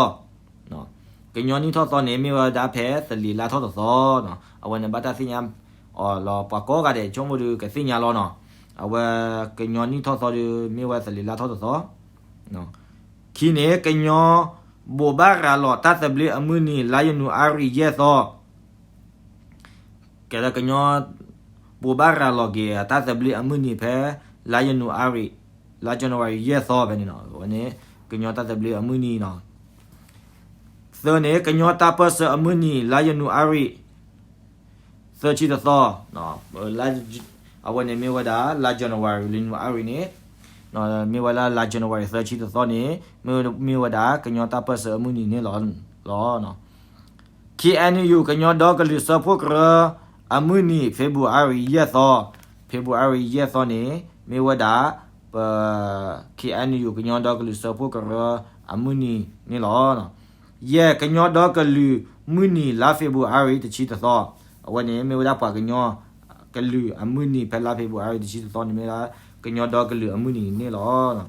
ကညီနံၣ်ထီၣ်သီန့ၣ် မ့ၢ်ဝဲဒၣ်ဖဲသလ့ၤလါထီၣ်တသီနီၤ. အဝဲန့ၣ်ဘၣ်တၢ်သ့ၣ်ညါအီၤလီၤ. ပှၤကိးဂၤဒဲး ဆိကမိၣ်ဒီးကသ့ၣ်ညါလီၤနီၤ. အဝဲ ကညီနံၣ်ထီၣ်သီဒီး မ့ၢ်ဝဲသလ့ၤလါထီၣ်တသီ. ခံန့ၣ် ကညီဘိးဘၣ်ရၤလီၤတၢ်သဘျ့အမုၢ်နံၤ လါယနူၤအါရံၤယဲၢ်သီ. ကဲဒီးကညီဘိးဘၣ်ရၤလီၤက့ၤ တၢ်သဘျ့အမုၢ်နံၤဖဲ လါယနူၤအါရံၤ, လါ January ယဲၢ်သီဖဲန့ၣ်နီၤ. အဝဲန့ၣ် ကညီတၢ်သဘျ့အမုၢ်နံၤနီၤ. သၢန့ၣ် ကညီတၢ်ပၢၢ်ဆၢအမုၢ်နံၤ လါယနူၤအါရံၤ သၢဆံတသီ, အဝဲန့ၣ်မ့ၢ်ဝဲဒၣ် လါ January လါယနူၤအါရံၤန့ၣ် မ့ၢ်ဝဲဒၣ်လါ January သၢဆံတသီန့ၣ် မ့ၢ်ဝဲဒၣ်ကညီတၢ်ပၢၢ်ဆၢအမုၢ်နံၤန့ၣ်လီၤ. K N U ကညီဒီကလုာ်စၢဖှိၣ်ကရၢ အမုၢ်နံၤ February ယဲၢ်သီ, February ယဲၢ်သီန့ၣ် မ့ၢ်ဝဲဒၣ် ပ K N U ကညီဒီကလုာ်စၢဖှိၣ်ကရၢအမုၢ်နံၤန့ၣ်လီၤ. ယဲၢ် ကညီဒီကလုာ်မုၢ်နံၤ လါ February တဆံတသီ, အဝဲန့ၣ်မ့ၢ်ဝဲဒၣ်ပှၤကညီကလုာ်အမုၢ်နံၤ ဖဲလါ February တဆံတသီန့ၣ် မ့ၢ်ဝဲဒၣ်ကညီဒီကလုာ်အမုၢ်နံၤန့ၣ်လီၤ.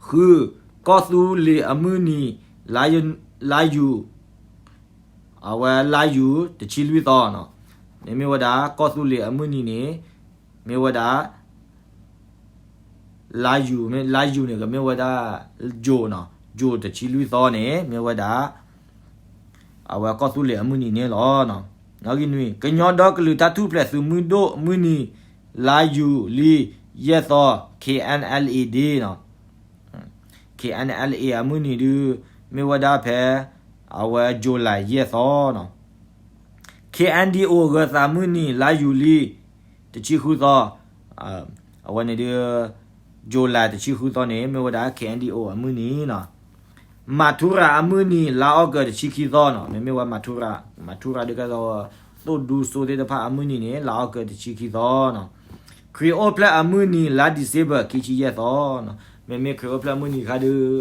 ဃု ကီၢ်သူလ့ၤအမုၢ်နံၤ လါယူၤ အဝဲလါယူၤတဆံလွံၢ်သီ, န့ၣ်မ့ၢ်ဝဲဒၣ် ကီၢ်သူလ့ၤအမုၢ်နံၤန့ၣ် မ့ၢ်ဝဲဒၣ် လါယူၤ, လါယူၤန့ၣ် ကမ့ၢ်ဝဲဒၣ် ယူၤနီၤ, ယူၤတဆံလွံၢ်သီန့ၣ် မ့ၢ်ဝဲဒၣ် အဝဲကီၢ်သူလ့ၤအမုၢ်နံၤန့ၣ်လီၤ. နွံ ကညီဒီကလုာ်တၢ်ထူၣ်ဖျဲးသုးမုၢ်ဒိၣ်မုၢ်နံၤ လါယူၤလံ ယဲၢ်သီ K N L A Day နီၤ, K N L A အမုၢ်နံၤဒုး မ့ၢ်ဝဲဒၣ်ဖဲ အဝဲ July ယဲၢ်သီနီၤ. K N D O ဂၢၤသးမုၢ်နံၤ လါယူၤလံ တဆံဃုသီ, အဝဲန့ၣ်ဒုး July တဆံဃုသီန့ၣ် မ့ၢ်ဝဲဒၣ် K N D O အမုၢ်နံၤနီၤ. မၤထူရၤ အမုၢ်နံၤ လါအီကူး တဆံခံသီနီၤ, မ့မ့ၢ်ဝဲ မၤထူရၤ, မၤထူရၤဒုးကဲသိး သိၣ်ဒူစိသ့ၣ်တဖၣ်အမုၢ်နံၤန့ၣ် လါအီကူး တဆံခံသီနီၤ. ခရံာ်အိၣ်ဖျဲၣ်အမုၢ်နံၤ လါ December ခံဆံယဲၢ်သီနီၤ, မ့မ့ၢ်ခရံာ်အိၣ်ဖျဲၣ်အမုၢ်နံၤခါဒုး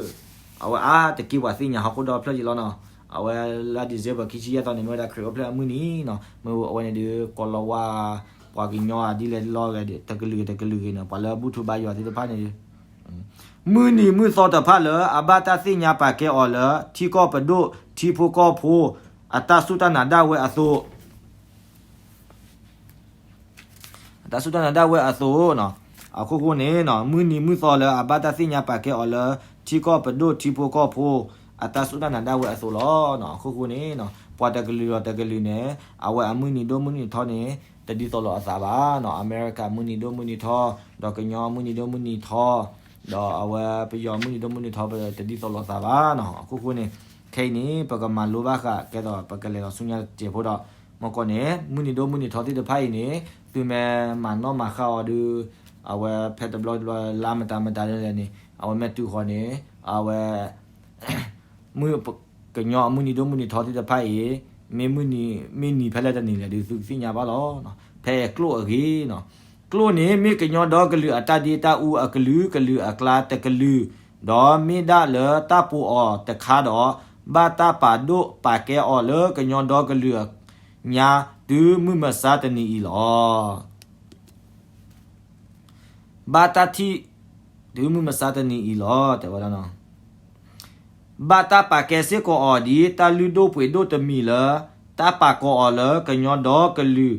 အဝဲအါတက့ၢ်ပှၤသ့ၣ်ညါဟီၣ်ခိၣ်ဒီဖျၢၣ်ယံၤလီၤနီၤ. အဝဲလါ December ခံဆံယဲၢ်သီန့ၣ် မ့ၢ်ဝဲဒၣ်ခရံာ်အိၣ်ဖျဲၣ်အမုၢ်နံၤနီၤ, မ့ၢ်အဝဲန့ၣ်ဒုး ကီၤလၤဝါ ပှၤကညီအဒ်လဲၣ်လီၤဂ့ၤ တကလုာ်ဂ့ၤတကလုာ်ဂ့ၤန့ၣ် ပှၤလၢဘူၣ်ထူဘါယွၤသ့ၣ်တဖၣ်န့ၣ် မုၢ်နံၤမုၢ်သီတဖၣ်လၢအဘၣ်တၢ်သ့ၣ်ညါပာ်ကဲအီၤလၢ ထံကီၢ်ပဒိၣ်ထံဖိကီၢ်ဖိ အတၢ်စူၢ်တၢ်နာ်ဒၣ်ဝဲအသိး အတၢ်စူၢ်တၢ်နာ်ဒၣ်ဝဲအသိး, အခိၣ်ဃိန့ၣ် မုၢ်နံၤမုၢ်သီလၢအဘၣ်တၢ်သ့ၣ်ညါပာ်ကဲအီၤလၢ ထံကီၢ်ပဒိၣ်ထံဖိကီၢ်ဖိ အတၢ်စူၢ်တၢ်နာ်ဒၣ်ဝဲအသိးလီၤ. အခိၣ်ဃိန့ၣ် ပှၤတကလုာ်ဒီးတကလုာ်န့ၣ် အဝဲအမုၢ်နံၤဒိၣ်မုၢ်နံၤထီန့ၣ် တဒ်သိးလိာ်အသးဘၣ်နီၤ. အမဲရကၤမုၢ်နံၤဒိၣ်မုၢ်နံၤထီ, ဒီးကညီမုၢ်နံၤဒိၣ်မုၢ်နံၤထီ, ဒီးအဝဲပယီၤမုၢ်နံၤဒိၣ်မုၢ်နံၤထီ တဒ်သိးလိာ်အသးဘၣ်နီၤ. အခိၣ်ဃိန့ၣ် ခဲအံၤန့ၣ် ပကမၤလိဘၣ်ဃးကဲသိး ပကလဲၤလီၤဆူညါတစဲးဖိဒီး မ့ၢ်ကီးန့ၣ် မုၢ်နံၤဒိၣ်မုၢ်နံၤထီသ့ၣ်တဖၣ်အံၤန့ၣ် သုမ့ၢ်မၤနီၣ်မၤဃါအီၤဒုး အဝဲဖဲတဘျီတဘျီ လါမတၤမတၤလဲၣ်န့ၣ် အဝဲမ့ၢ်တုၤဃီၤန့ၣ် အဝဲ မုၢ် ကညီအမုၢ်နံၤဒိၣ်မုၢ်နံၤထီသ့ၣ်တဖၣ်အံၤ မ့ၢ်မုၢ်နံၤ မ့ၢ်နံၤဖဲလဲၣ်တနံၤလဲၣ်ဒုး သုကသ့ၣ်ညါဘၣ်လီၤ. ဖဲကျိၣ်အဂ့ၢ်နီၤ, ကျိၣ်န့ၣ် မ့ၢ်ကညီဒီကလုာ်အတၢ်ဒ့တၢ်အူအကလုာ်ကလုာ်အကျါတကလုာ်, ဒီးမ့ၢ်ဒၣ်လၢတၢ်ပိာ်အီၤတခါဒီး ဘၣ်တၢ်ပာ်ဒိၣ်ပာ်ကဲအီၤလၢကညီဒီကလုာ်ညါ တုၤမုၢ်မဆါတနံၤအံၤလီၤ. ဘၣ်တၢ်ထံၣ် တုၤမုၢ်မဆါတနံၤအံၤလီၤ တဲဝဲဒၣ်နီၤ. ဘၣ်တၢ်ပာ်ကဲစ့ၢ်ကီးအီၤဒ် တၢ်လုၢ်ဒိၣ်ပှ့ၤဒိၣ်တမံၤလၢ တၢ်ပာ်ကီၤအီၤလၢကညီဒီကလုာ်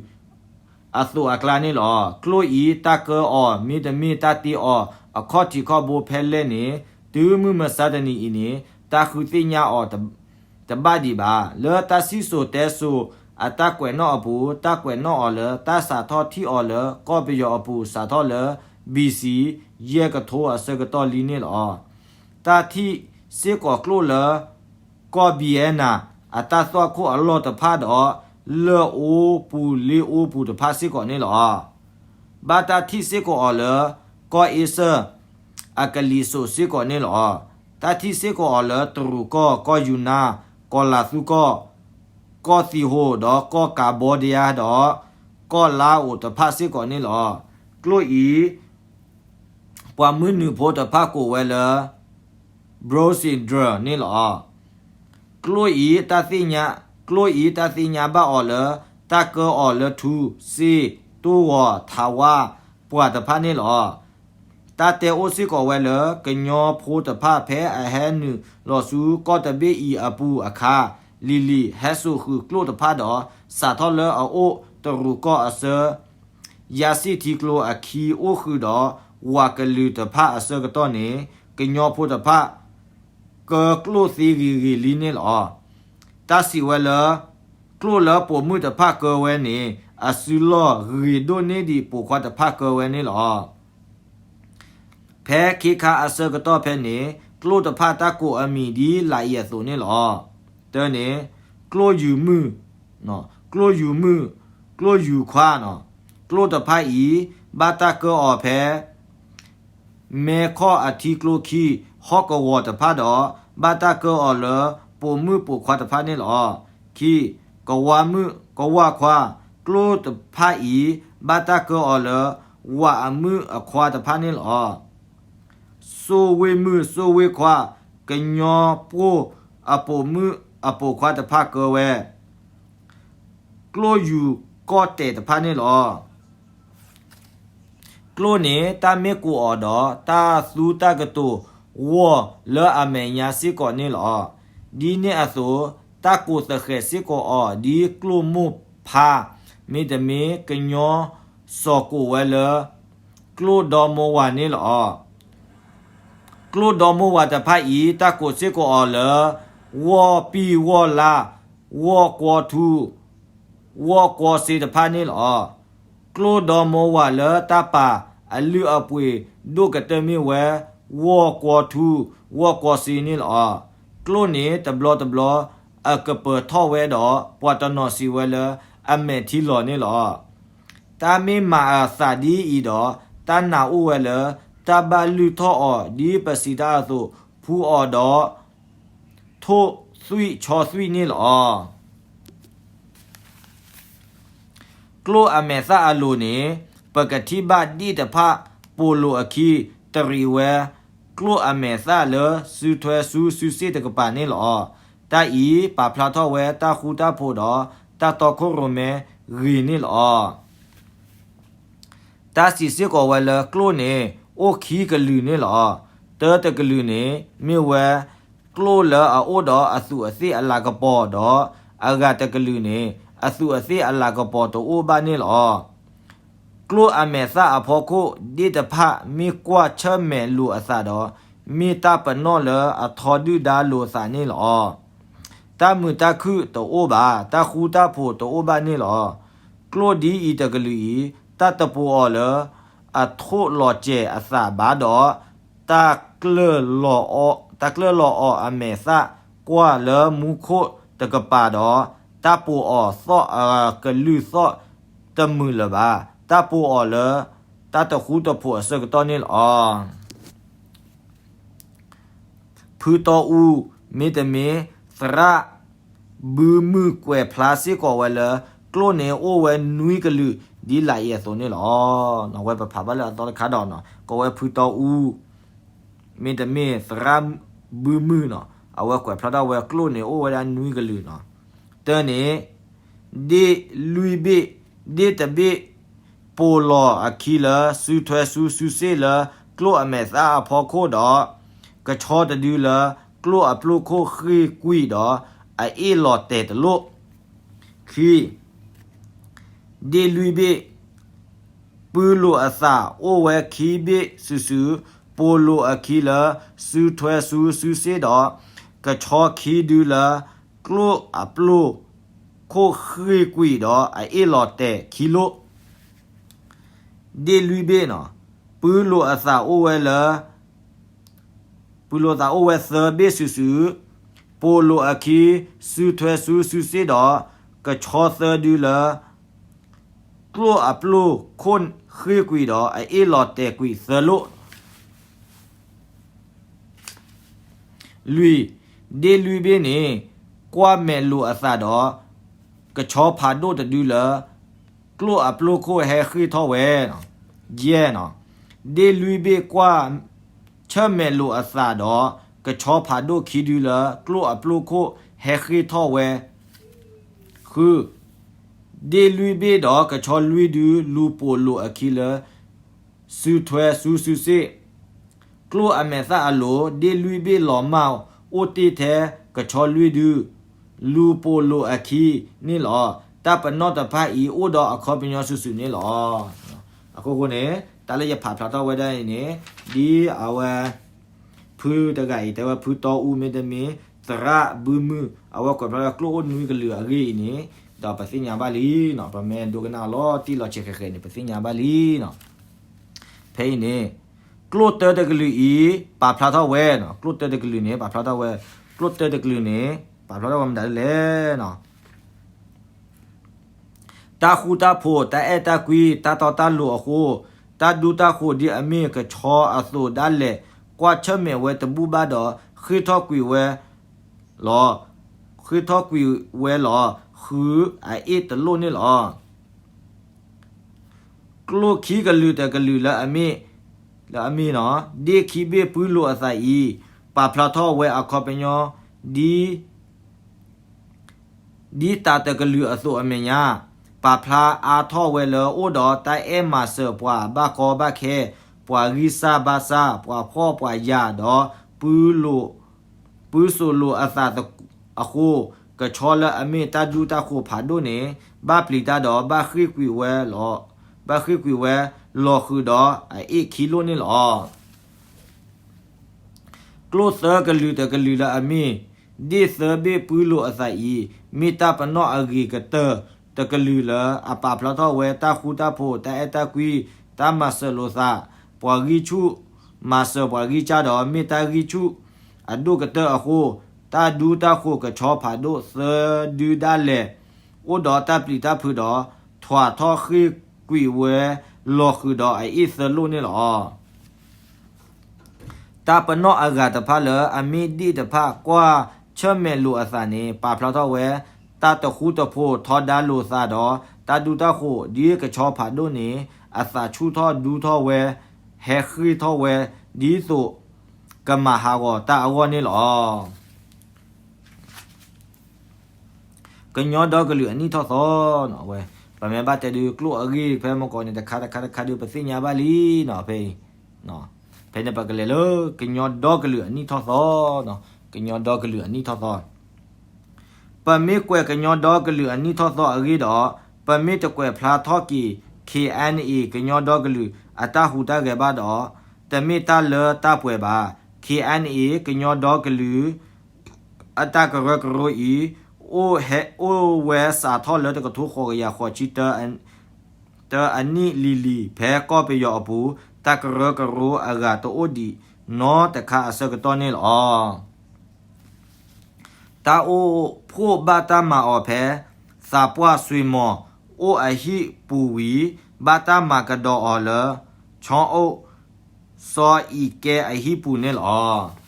အသိးအကျါန့ၣ်လီၤ. ကျိၣ်အံၤ တၢ်ကၢအီၤ မ့တမ့ၢ်တၢ်တ့အီၤ အခီၣ်ထံးခီၣ်ဘိဖဲလဲၣ်န့ၣ် တုၤမုၢ်မဆါတနံၤအံၤန့ၣ် တၢ်ဃုသ့ၣ်ညါအီၤ တဘၣ်ဒံးဘၣ်. လၢတၢ်စံၣ်စိၤတဲစိၤအတၢ်ကွဲးနီၣ်အပူၤ တၢ်ကွဲးနီၣ်အီၤလၢ တၢ်စးထီၣ်ထံၣ်အီၤလၢကီၢ်ပယီၤအပူၤ စးထီၣ်လၢ B C ယဲၢ်ကထိအဆၢကတီၢ်လံန့ၣ်လီၤ. တၢ်ထံၣ်စ့ၢ်ကီးကျိၣ်လၢ ကီၢ်ဘံအဲနၤ အတၢ်သွၣ်ခိၣ်အလီၢ်တဖၣ်ဒီး လၢၢ်အိပူၤလ့အိပူၤတဖၣ်စ့ၢ်ကီးန့ၣ်လီၤ. ဘၣ်တၢ်ထံၣ်စ့ၢ်ကီးအီၤလၢ ကီၢ်အ့စၢၣ် အကလံၤစိးစ့ၢ်ကီးန့ၣ်လီၤ. တၢ်ထံၣ်စ့ၢ်ကီးအီၤလၢတရူးကီၢ်, ကီၢ်ယူနါ, ကီၢ်လၤသူကီၢ်, ကီၢ်သံၣ်ဟိၣ်ဒီးကီၢ်ကၤဘီဒယါဒီး ကီၢ်လါအိၣ်တဖၣ်စ့ၢ်ကီးန့ၣ်လီၤ. ကျိၣ်အံၤ ပှၤမုၢ်နုာ်ဖိတဖၣ်ကိးဝဲလၢ Bronze Age န့ၣ်လီၤ. ကျိၣ်အံၤတၢ်သ့ၣ်ညါ, ကျိၣ်အံၤတၢ်သ့ၣ်ညါဘၣ်အီၤလၢ တၢ်ကၢအီၤလၢထူ, စ့, တိၢ်ဂီၤ, ထးဝါ, ပှၢ်တဖၣ်န့ၣ်လီၤ. တၢ်တဲအိၣ်စ့ၢ်ကီးဝဲလၢ ကညီဖိတဖၣ်ဖဲအဟဲနုာ်လီၤဆူကီၢ်တဘ့ၣ်အံၤအပူၤအခါ လံၤလံၤဟဲစိာ်ဃုာ်ကျိၣ်တဖၣ်ဒီး စးထီၣ်လၢအအိၣ်တရူးကီၢ်အဆၢ ယါစံၣ်ထံကျိအခံအိၣ်ဃုာ်ဒီး ဝၤကလုာ်တဖၣ်အဆၢကတီၢ်န့ၣ် ကညီဖိတဖၣ် ကၢကျိၣ်သ့ဂ့ၤဂ့ၤလံန့ၣ်လီၤ. တၢ်စံးဝဲလၢ ကျိၣ်လၢပိာ်မုၣ်တဖၣ်ကၢဝဲန့ၣ် အစုလီၢ်ဂ့ၤဒိၣ်န့ၢ်ဒံးပိာ်ခွါတဖၣ်ကၢဝဲန့ၣ်လီၤ. ဖဲခ့ခါအဆၢကတီၢ်ဖဲန့ၣ် ကျိၣ်တဖၣ်တၢ်ကိးအမံၤဒ်လာ်အံၤအသိးန့ၣ်လီၤ. တၢန့ၣ် ကျိယူၤမုၢ်, ကျိယူၤမုၢ်, ကျိယူၤခွါနီၤ. ကျိတဖၣ်အံၤ ဘၣ်တၢ်ကၢအီၤဖဲ မဲခီၣ်အထံကျိခံ ဟီၣ်ကဝီၤတဖၣ်ဒီး ဘၣ်တၢ်ကၢအီၤလၢ ပိာ်မုၣ်ပိာ်ခွါတဖၣ်န့ၣ်လီၤ. ခံ, ကဝၣ်မုၣ်ကဝၣ်ခွါ, ကျိတဖၣ်အံၤ ဘၣ်တၢ်ကၢအီၤလၢ ဝၣ်အမုၣ်အခွါတဖၣ်န့ၣ်လီၤ. စိၣ်ဝ့ၢ်မုၣ်စိၣ်ဝ့ၢ်ခွါ, ကညီပိာ်အပိာ်မုၣ်အပိာ်ခွါတဖၣ်ကၢဝဲ ကျိယူၤကီၢ်တဲာ်တဖၣ်န့ၣ်လီၤ. ကျိန့ၣ် တၢ်မ့ၢ်ကိးအီၤဒီး တၢ်သူတၢ်ကတိၤဂီၢ်လၢအမဲာ်ညါစ့ၢ်ကီးန့ၣ်လီၤ. ဒ်န့ၣ်အသိး တၢ်ကိးသဃဲးစ့ၢ်ကီးအီၤ ဒ်ကျိမိၢ်ဖါ, မ့တမ့ၢ်ကညီစီၤကိးဝဲလၢ ကျိဒီမိဝၤန့ၣ်လီၤ. ကျိဒီမိဝၤတဖၣ်အံၤ တၢ်ကိးစ့ၢ်ကီးအီၤလၢ ဂီၢ်ပံၢ်ဂီၢ်လါ, ဂီၢ်ကွီထူ, ဂီၢ်ကွီစ့တဖၣ်န့ၣ်လီၤ. ကျိဒီမိဝၤလၢတၢ်ပာ်အလုၢ်အပှ့ၤဒိၣ်ကတၢၢ်မ့ၢ်ဝဲ ဂီၢ်ကွီထူ, ဂီၢ်ကွီစ့န့ၣ်လီၤ. ကျိန့ၣ်တဘျီတဘျီ အကပၢၤထီၣ်ဝဲဒီး ပှၤတနီၤစံးဝဲလၢ အမဲာ်ထံလီၤန့ၣ်လီၤ. တၢ်မ့ၢ်မၤအသးဒ်အံၤဒီး တၢ်နာ်အိၣ်ဝဲလၢ တၢ်ဘၣ်လုၢ်ထီၣ်အီၤဒ်ပစံးတၢ်အသိး ဖှူအီၤဒီး ထိၣ်သွံၣ်ဆီသွံၣ်န့ၣ်လီၤ. ကျိအမဲာ်သၣ်အလိၤန့ၣ် ပကထံၣ်ဘၣ်ဒ့ၣ်တဖၣ်ပိာ်လိာ်အခံ တရံးဝဲ ကျိအမဲာ်သၣ်လၢစုထွဲစုစုစ့ၣ်တကပၤန့ၣ်လီၤ. တၢ်အံၤပာ်ဖျါထီၣ်ဝဲတၢ်ဃူတၢ်ဖိးဒီး တၢ်တီခိၣ်ရိၣ်မဲဂ့ၤန့ၣ်လီၤ. တၢ်စံးစ့ၢ်ကီးဝဲလၢကျိန့ၣ် အိၣ်ခံကလုာ်န့ၣ်လီၤ. တၢတကလုာ်န့ၣ် မ့ၢ်ဝဲ ကျိလၢအအိၣ်ဒီးအသူးအသ့ၣ်အလၤကပီၤဒီး အဂၤတကလုာ်န့ၣ် အသူးအသ့ၣ်အလၤကပီၤတအိၣ်ဘၣ်န့ၣ်လီၤ. ကျိအမဲာ်သၣ်အဖီခိၣ် ဒ့ၣ်တဖၣ်မ့ၢ်ကွၢ်ဆၢၣ်မဲာ်လိာ်အသးဒီး မ့ၢ်တၢ်ပနီၣ်လၢအထီဒုၣ်ဒါလိာ်သးန့ၣ်လီၤ. တၢ်မုာ်တၢ်ခုၣ်တအိၣ်ဘၣ်, တၢ်ဃူတၢ်ဖိးတအိၣ်ဘၣ်န့ၣ်လီၤ. ကျိဒ်အံၤတကလုာ်အံၤ တၢ်တပိာ်အီၤလၢ အထိၣ်လီၤစဲၤအသးဘၣ်ဒီး တၢ်ကျၢၢ်လီၤအီၤ, တၢ်ကျၢၢ်လီၤအီၤအမဲာ်သၣ်ကွၢ်လၢမူခိၣ်တကပၤဒီး တၢ်ပိာ်အီၤသီၣ်အကလုၢ်သီၣ်တမုာ်လၢၤဘၣ်. တၢ်ပိာ်အီၤလၢ တၢ်တဃူတဖိးအဆၢကတီၢ်န့ၣ်လီၤ. ဖုတီအူ မ့တမ့ၢ် သရၣ်ဘုမုၢ်ကွဲးဖျါစ့ၢ်ကီးဝဲလၢ ကျိန့ၣ်အိၣ်ဝဲနွံကလုာ်ဒ်လာ်အံၤအသိးန့ၣ်လီၤ. အဝဲပဖးဘၣ်လၢအသီတခါဒီးနီၤ ကိးဝဲဖုတီအူ မ့တမ့ၢ်သရၣ်ဘုမုၢ်နီၤ အဝဲကွဲးဖျါထီၣ်ဝဲကျိန့ၣ်အိၣ်ဝဲဒၣ်နွံကလုာ်နီၤ. တၢန့ၣ် ဒ့ၣ်လွံၢ်ဘ့ၣ်, ဒ့ၣ်တဘ့ၣ် ပိာ်လီၤအခံလၢ စုထွဲစုစုစ့ၣ်လၢ ကျိအမဲာ်သၣ်အဖီခိၣ်ဒီး ကဆီတဒုလၢ ကျိအပျိၢ်ခိၣ်ဃ့ၢ်ကွံာ်ဒီး အအ့ၣ်လီၤတဲာ်တလိၣ်. ခံ, ဒ့ၣ်လွံၢ်ဘ့ၣ် ပုၢ်လိာ်အသးအိၣ်ဝဲခံဘ့ၣ်စုာ်စုာ်, ပိာ်လိာ်အခံလၢ စုထွဲစုစုစ့ၣ်ဒီး ကဆီခံဒုလၢ ကျိအပျိၢ်ခိၣ်ဃ့ၢ်ကွံာ်ဒီး အအ့ၣ်လီၤတဲာ်ခံလိၣ်. ဒ့ၣ်လွံၢ်ဘ့ၣ်နီၤ, ပုၢ်လိာ်အသးအိၣ်ဝဲလၢ ပုၢ်လိာ်သးအိၣ်ဝဲသၢဘ့ၣ်စုာ်စုာ်, ပိာ်လိာ်အခံ စုထွဲစုစုစ့ၣ်ဒီး ကဆီသၢဒုလၢ ကျိအပျိၢ်ခိၣ်ဃ့ၢ်ကွံာ်ဒီး အအ့ၣ်လီၤတဲာ်ကွံာ်သၢလိၣ်. လွံၢ်, ဒ့ၣ်လွံၢ်ဘ့ၣ်န့ၣ် ကွၢ်မဲာ်လိာ်အသးဒီး ကဆီဖးဒိၣ်တဒုလၢ ကျိအပျိၢ်ခိၣ်ဟဲဃ့ၢ်ထီၣ်ဝဲ. ယဲၢ်နီၤ, ဒ့ၣ်လွံၢ်ဘ့ၣ်ကွၢ် ဆၢၣ်မဲာ်လိာ်အသးဒီး ကဆီဖးဒိၣ်ခံဒုလၢ ကျိအပျိၢ်ခိၣ်ဟဲဃ့ၢ်ထီၣ်ဝဲ. ဃု, ဒ့ၣ်လွံၢ်ဘ့ၣ်ဒီးကဆီလွံၢ်ဒု လူၤပိာ်လိာ်အခံလၢ စုထွဲစုစုစ့ၣ်. ကျိအမဲာ်သၣ်အလိၤ ဒ့ၣ်လွံၢ်ဘ့ၣ်လီၤမၢ်အိၣ်တ့ၢ်ထဲကဆီလွံၢ်ဒု လူၤပိာ်လိာ်အခံန့ၣ်လီၤ. တၢ်ပနီၣ်တဖၣ်အံၤ အိၣ်ဒီးအခီပညီစုာ်စုာ်န့ၣ်လီၤ. အဃိဃိန့ၣ် တၢ်လၢယဖးဖျါထီၣ်ဝဲဒၣ်အံၤန့ၣ် ဒ်အဝဲ ဖုတဂၤအံၤ တဲဝဲဖုတီအူမ့တမ့ၢ် သရၣ်ဘုမုၢ် အဝဲကွဲးဖျါလၢကျိအိၣ်နွံကလုာ်အဂ့ၢ်အံၤန့ၣ် ဒီးပသ့ၣ်ညါဘၣ်လံနီၤ. ပမ့ၢ်ဒိကနၣ်လီၤတံၢ်လီၤဆဲးဃဲးဃဲးန့ၣ် ပသ့ၣ်ညါဘၣ်လံနီၤ. ဖဲအံၤန့ၣ် ကျိတၢတကလုာ်အံၤ ပာ်ဖျါထီၣ်ဝဲနီၤ. ကျိတၢတကလုာ်န့ၣ် ပာ်ဖျါထီၣ်ဝဲ ကျိတၢတကလုာ်န့ၣ် ပာ်ဖျါထီၣ်ဝဲမတၤဒ်လဲၣ်. တၢ်ဃူတၢ်ဖိး တၢ်အဲၣ်တၢ်ကွံ တၢ်တီတၢ်လိၤအဃိ, တၢ်ဒူတၢ်ဃိၤဒ်အမ့ၢ်ကဆီအသိးဒၣ်လဲာ်, ကွၢ်ဆၢၣ်မဲာ်ဝဲတဘူၣ်ဘၣ်ဒီး ဃ့ၢ်ထီၣ်ကွံာ်ဝဲလီၤ. ဃ့ၢ်ထီၣ်ကွံာ်ဝဲလီၤ. ဃုအအ့ၣ်တလိၣ်န့ၣ်လီၤ. ကျိၣ်ခံကလုာ်တကလုာ်လၢအမ့ၢ်, လၢအမ့ၢ်နီၤ, ဒ့ၣ်ခံဘ့ၣ်ပုလိာ်အသးအံၤ, ပာ်ဖျါထီၣ်ဝဲအခီပညီ ဒ် ဒ်တၤတကလုာ်အသိးအမဲာ်ညါ, ပာ်ဖျါအါထီၣ်ဝဲလၢအိၣ်ဒီးတၢ်အဲၣ်မၤစၢၤပှၤဘၣ်ကီဘၣ်ခဲ, ပှၤဂံၢ်စၢ်ဘါစၢ်, ပှၤဖှီၣ်ပှၤယာ်ဒီး ပု ပုစိာ်လိာ်အသးအဃိ, ကဆီလၢအမ့ၢ်တၢ်ဒူတၢ်ဃိၤဖးဒိၣ်န့ၣ်, ဘၣ်ပျံၤတၢ်ဒီး ဘၣ်ဃ့ၢ်ကွံာ်ဝဲလီၤ, ဘၣ်ဃ့ၢ်ကွံာ်ဝဲလီၤဃုာ်ဒီးအအ့ၣ်ခံလိၣ်န့ၣ်လီၤ. ကျိၣ်သၢကလုာ်တကလုာ်လၢအမ့ၢ် ဒ့ၣ်သၢဘ့ၣ်ပုလိာ်အသးအံၤ, မ့ၢ်တၢ်ပနီၣ်အဂ့ၤကတၢၢ်တကလုာ်လၢအပာ်ဖျါထီၣ်ဝဲတၢ်ဃူတၢ်ဖိး, တၢ်အဲၣ်တၢ်ကွံ, တၢ်မၤစၢၤလိာ်သး, ပှၤဂံၢ်ဆူၣ်, မၤစၢၤပှၤဂံၢ်စၢ်ဒီး မ့ၢ်တၢ်ဂံၢ်ဆူၣ်အဒိၣ်ကတၢၢ်အဃိ, တၢ်ဒူတၢ်ဃိၤကဆီဖးဒိၣ်သၢဒုဒၣ်လဲာ်, အိၣ်ဒီးတၢ်ပျံၤတၢ်ဖုးဒီး ထွဲထီၣ်ဃ့ၢ်ကွံာ်ဝဲလီၤဃုာ်ဒီးအအ့ၣ်သၢလိၣ်န့ၣ်လီၤ. တၢ်ပနီၣ်အဂၤတဖၣ်လၢအမ့ၢ်ဒ့ၣ်တဖၣ် ကွၢ်ဆၢၣ်မဲာ်လိာ်အသးန့ၣ် ပာ်ဖျါထီၣ်ဝဲ တၢ်တဃူတဖိးထီဒါလိာ်သးဒီး တၢ်ဒူတၢ်ဃိၤဒ်ကဆီဖးဒိၣ်န့ၣ် အသးဆူၣ်ထီၣ်ဒူထီၣ်ဝဲ, ဟဲဃ့ၢ်ထီၣ်ဝဲ ဒ်သိးကမၤဟးဂီၤတၢ်အဂီၢ်န့ၣ်လီၤ. ကညီဒီကလုာ်အနံၣ်ထီၣ်သီ, ဝဲ, ပမ့ၢ်ဘၣ်တဲဒုးကျိၣ်အဂ့ၢ်ဖဲမုၢ်ကီးန့ၣ် တခါတခါတခါဒုး ပသ့ၣ်ညါဘၣ်လံနီၤ, ဖဲအံၤ, ဖဲန့ၣ်ပကလဲၤလၢ ကညီဒီကလုာ်အနံၣ်ထီၣ်သီ, ကညီဒီကလုာ်အနံၣ်ထီၣ်သီ. ပမ့ၢ်ကွဲးကညီဒီကလုာ်အနံၣ်ထီၣ်သီအဂ့ၢ်ဒီး, ပမ့ၢ်တကွဲးဖျါထီၣ်က့ၤ ခ့ၣ်အဲၣ်အံၣ် ကညီဒီကလုာ်အတၢ်ဟူးတၢ်ဂဲၤဘၣ်ဒီး, တမ့ၢ်တၢ်လၢတၢ်ပှဲၤဘၣ်. ခ့ၣ်အဲၣ်အံၣ် ကညီဒီကလုာ် အတၢ်ကရၢကရိအံၤ အိၣ်ဝဲစးထီၣ်လၢတကထိဃိးကယၤဃိးဆံ တၢအနံၣ်လံၤလံၤ ဖဲကီၢ်ပယီၤအပူၤ တၢ်ကရၢကရိအဂၤတအိၣ်ဒံးနီတခါအဆၢကတီၢ်န့ၣ်လီၤ. တၢ်အိၣ်ဖှိၣ်ဘၣ်တၢ်မၤအီၤဖဲ သးပှၢ်စွ့မီၤ အိၣ်အဟံၣ်ပူၤဝံၤ ဘၣ်တၢ်မၤကဒီးအီၤလၢ ဆီအိၣ်စီအံၤကဲအဟံၣ်ပူၤန့ၣ်လီၤ.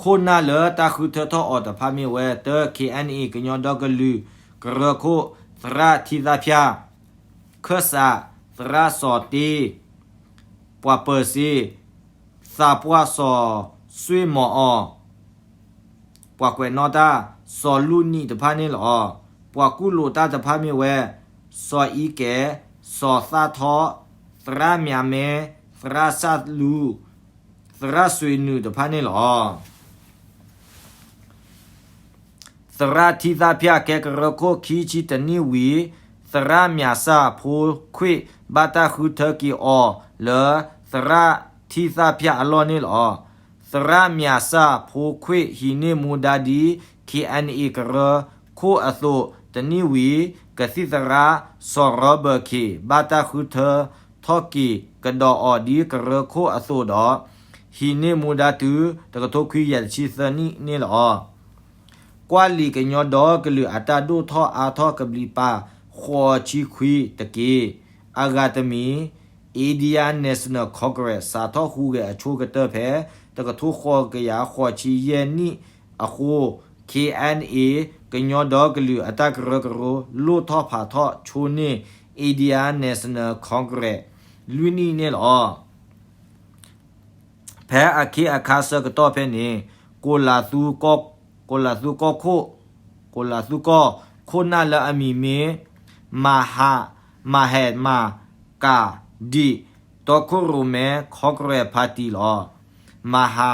ခိၣ်နၢ်လၢတၢ်ဃုထၢထီၣ်အီၤတဖၣ်မ့ၢ်ဝဲ တၢ ခ့ၣ်အဲၣ်အံၣ် ကညီဒီကလုာ် ကရၢခိၣ် သရၣ်ထံသၣ်ဖၠၣ် ခၢၣ်စး သရၣ်စီၤတ့ ပှၤပၢၤစ့ သးပှၢ်စီၤစွ့မီၤအီၤ ပှၤကွဲးနီၣ်တၢ် စီၤလူၣ်နံၣ်တဖၣ်န့ၣ်လီၤ. ပှၤကူၣ်လိာ်တၢ်တဖၣ်မ့ၢ်ဝဲ စီၤအံကဲ စီၤသၣ်ထီ သရၣ်မၠးမဲ သရၣ်စၣ်လူ သရၣ်စွ့နုာ်တဖၣ်န့ၣ်လီၤ. သရၣ်ထံသၣ်ဖၠၣ်ကဲကရၢခိၣ်ခံဆံတနံၣ်ဝံၤ သရၣ်မၠးစၢ်ဖိခွ့ၣ်ဘၣ်တၢ်ဃုထၢက့ၤအီၤလၢ သရၣ်ထံသၣ်ဖၠၣ်အလီၢ်န့ၣ်လီၤ. သရၣ်မၠးစၢ်ဖိခွ့ၣ်ဟံးန့ၢ်မူဒါဒ် ခ့ၣ်အဲၣ်အံၣ် ကရၢခိၣ်အသိး တနံၣ်ဝံၤ ကသံၣ်သရၣ် စီၤရီဘၢၣ်ခ့ၣ် ဘၣ်တၢ်ဃုထၢထီၣ်က့ၤကဒီးအီၤဒ်ကရၢခိၣ်အသိးဒီး ဟံးန့ၢ်မူဒါတုၤ တကထိခွံကယၤတဆံသၢနံၣ်န့ၣ်လီၤ. ကွၢ်လံာ်ကညီဒီကလုာ်အတၢ်ဒိၣ်ထီၣ်အါထီၣ်ကဘျံးပၤ ဃိးဆံခွံတက့ၢ်. အဂၤတမံၤ Indian National Congress စးထီၣ်ဟူးဂဲၤအဆိကတၢၢ်ဖဲ တကထိဃိးကယၤဃိးဆံယဲၢ်နံၣ်အဃိ ခ့ၣ်အဲၣ်အံၣ် ကညီဒီကလုာ်အတၢ်ကရၢကရိ လိၣ်ထီၣ်ဖးထီၣ်ဆိန့ၢ် Indian National Congress လွံၢ်နံၣ်န့ၣ်လီၤ. ဖဲအခ့အခါဆၢကတီၢ်ဖဲန့ၣ် ကိလးသူကီၢ်, ကိလးသူကီၢ်ခိၣ်, ကိလးသူကီၢ်ခိၣ်နၢ်လၢအမံၤမ့ၢ် မဟါ, မဟဲမၤကၤဒံး တီခိၣ်ရိၣ်မဲ Congress Party လီၤ. မဟါ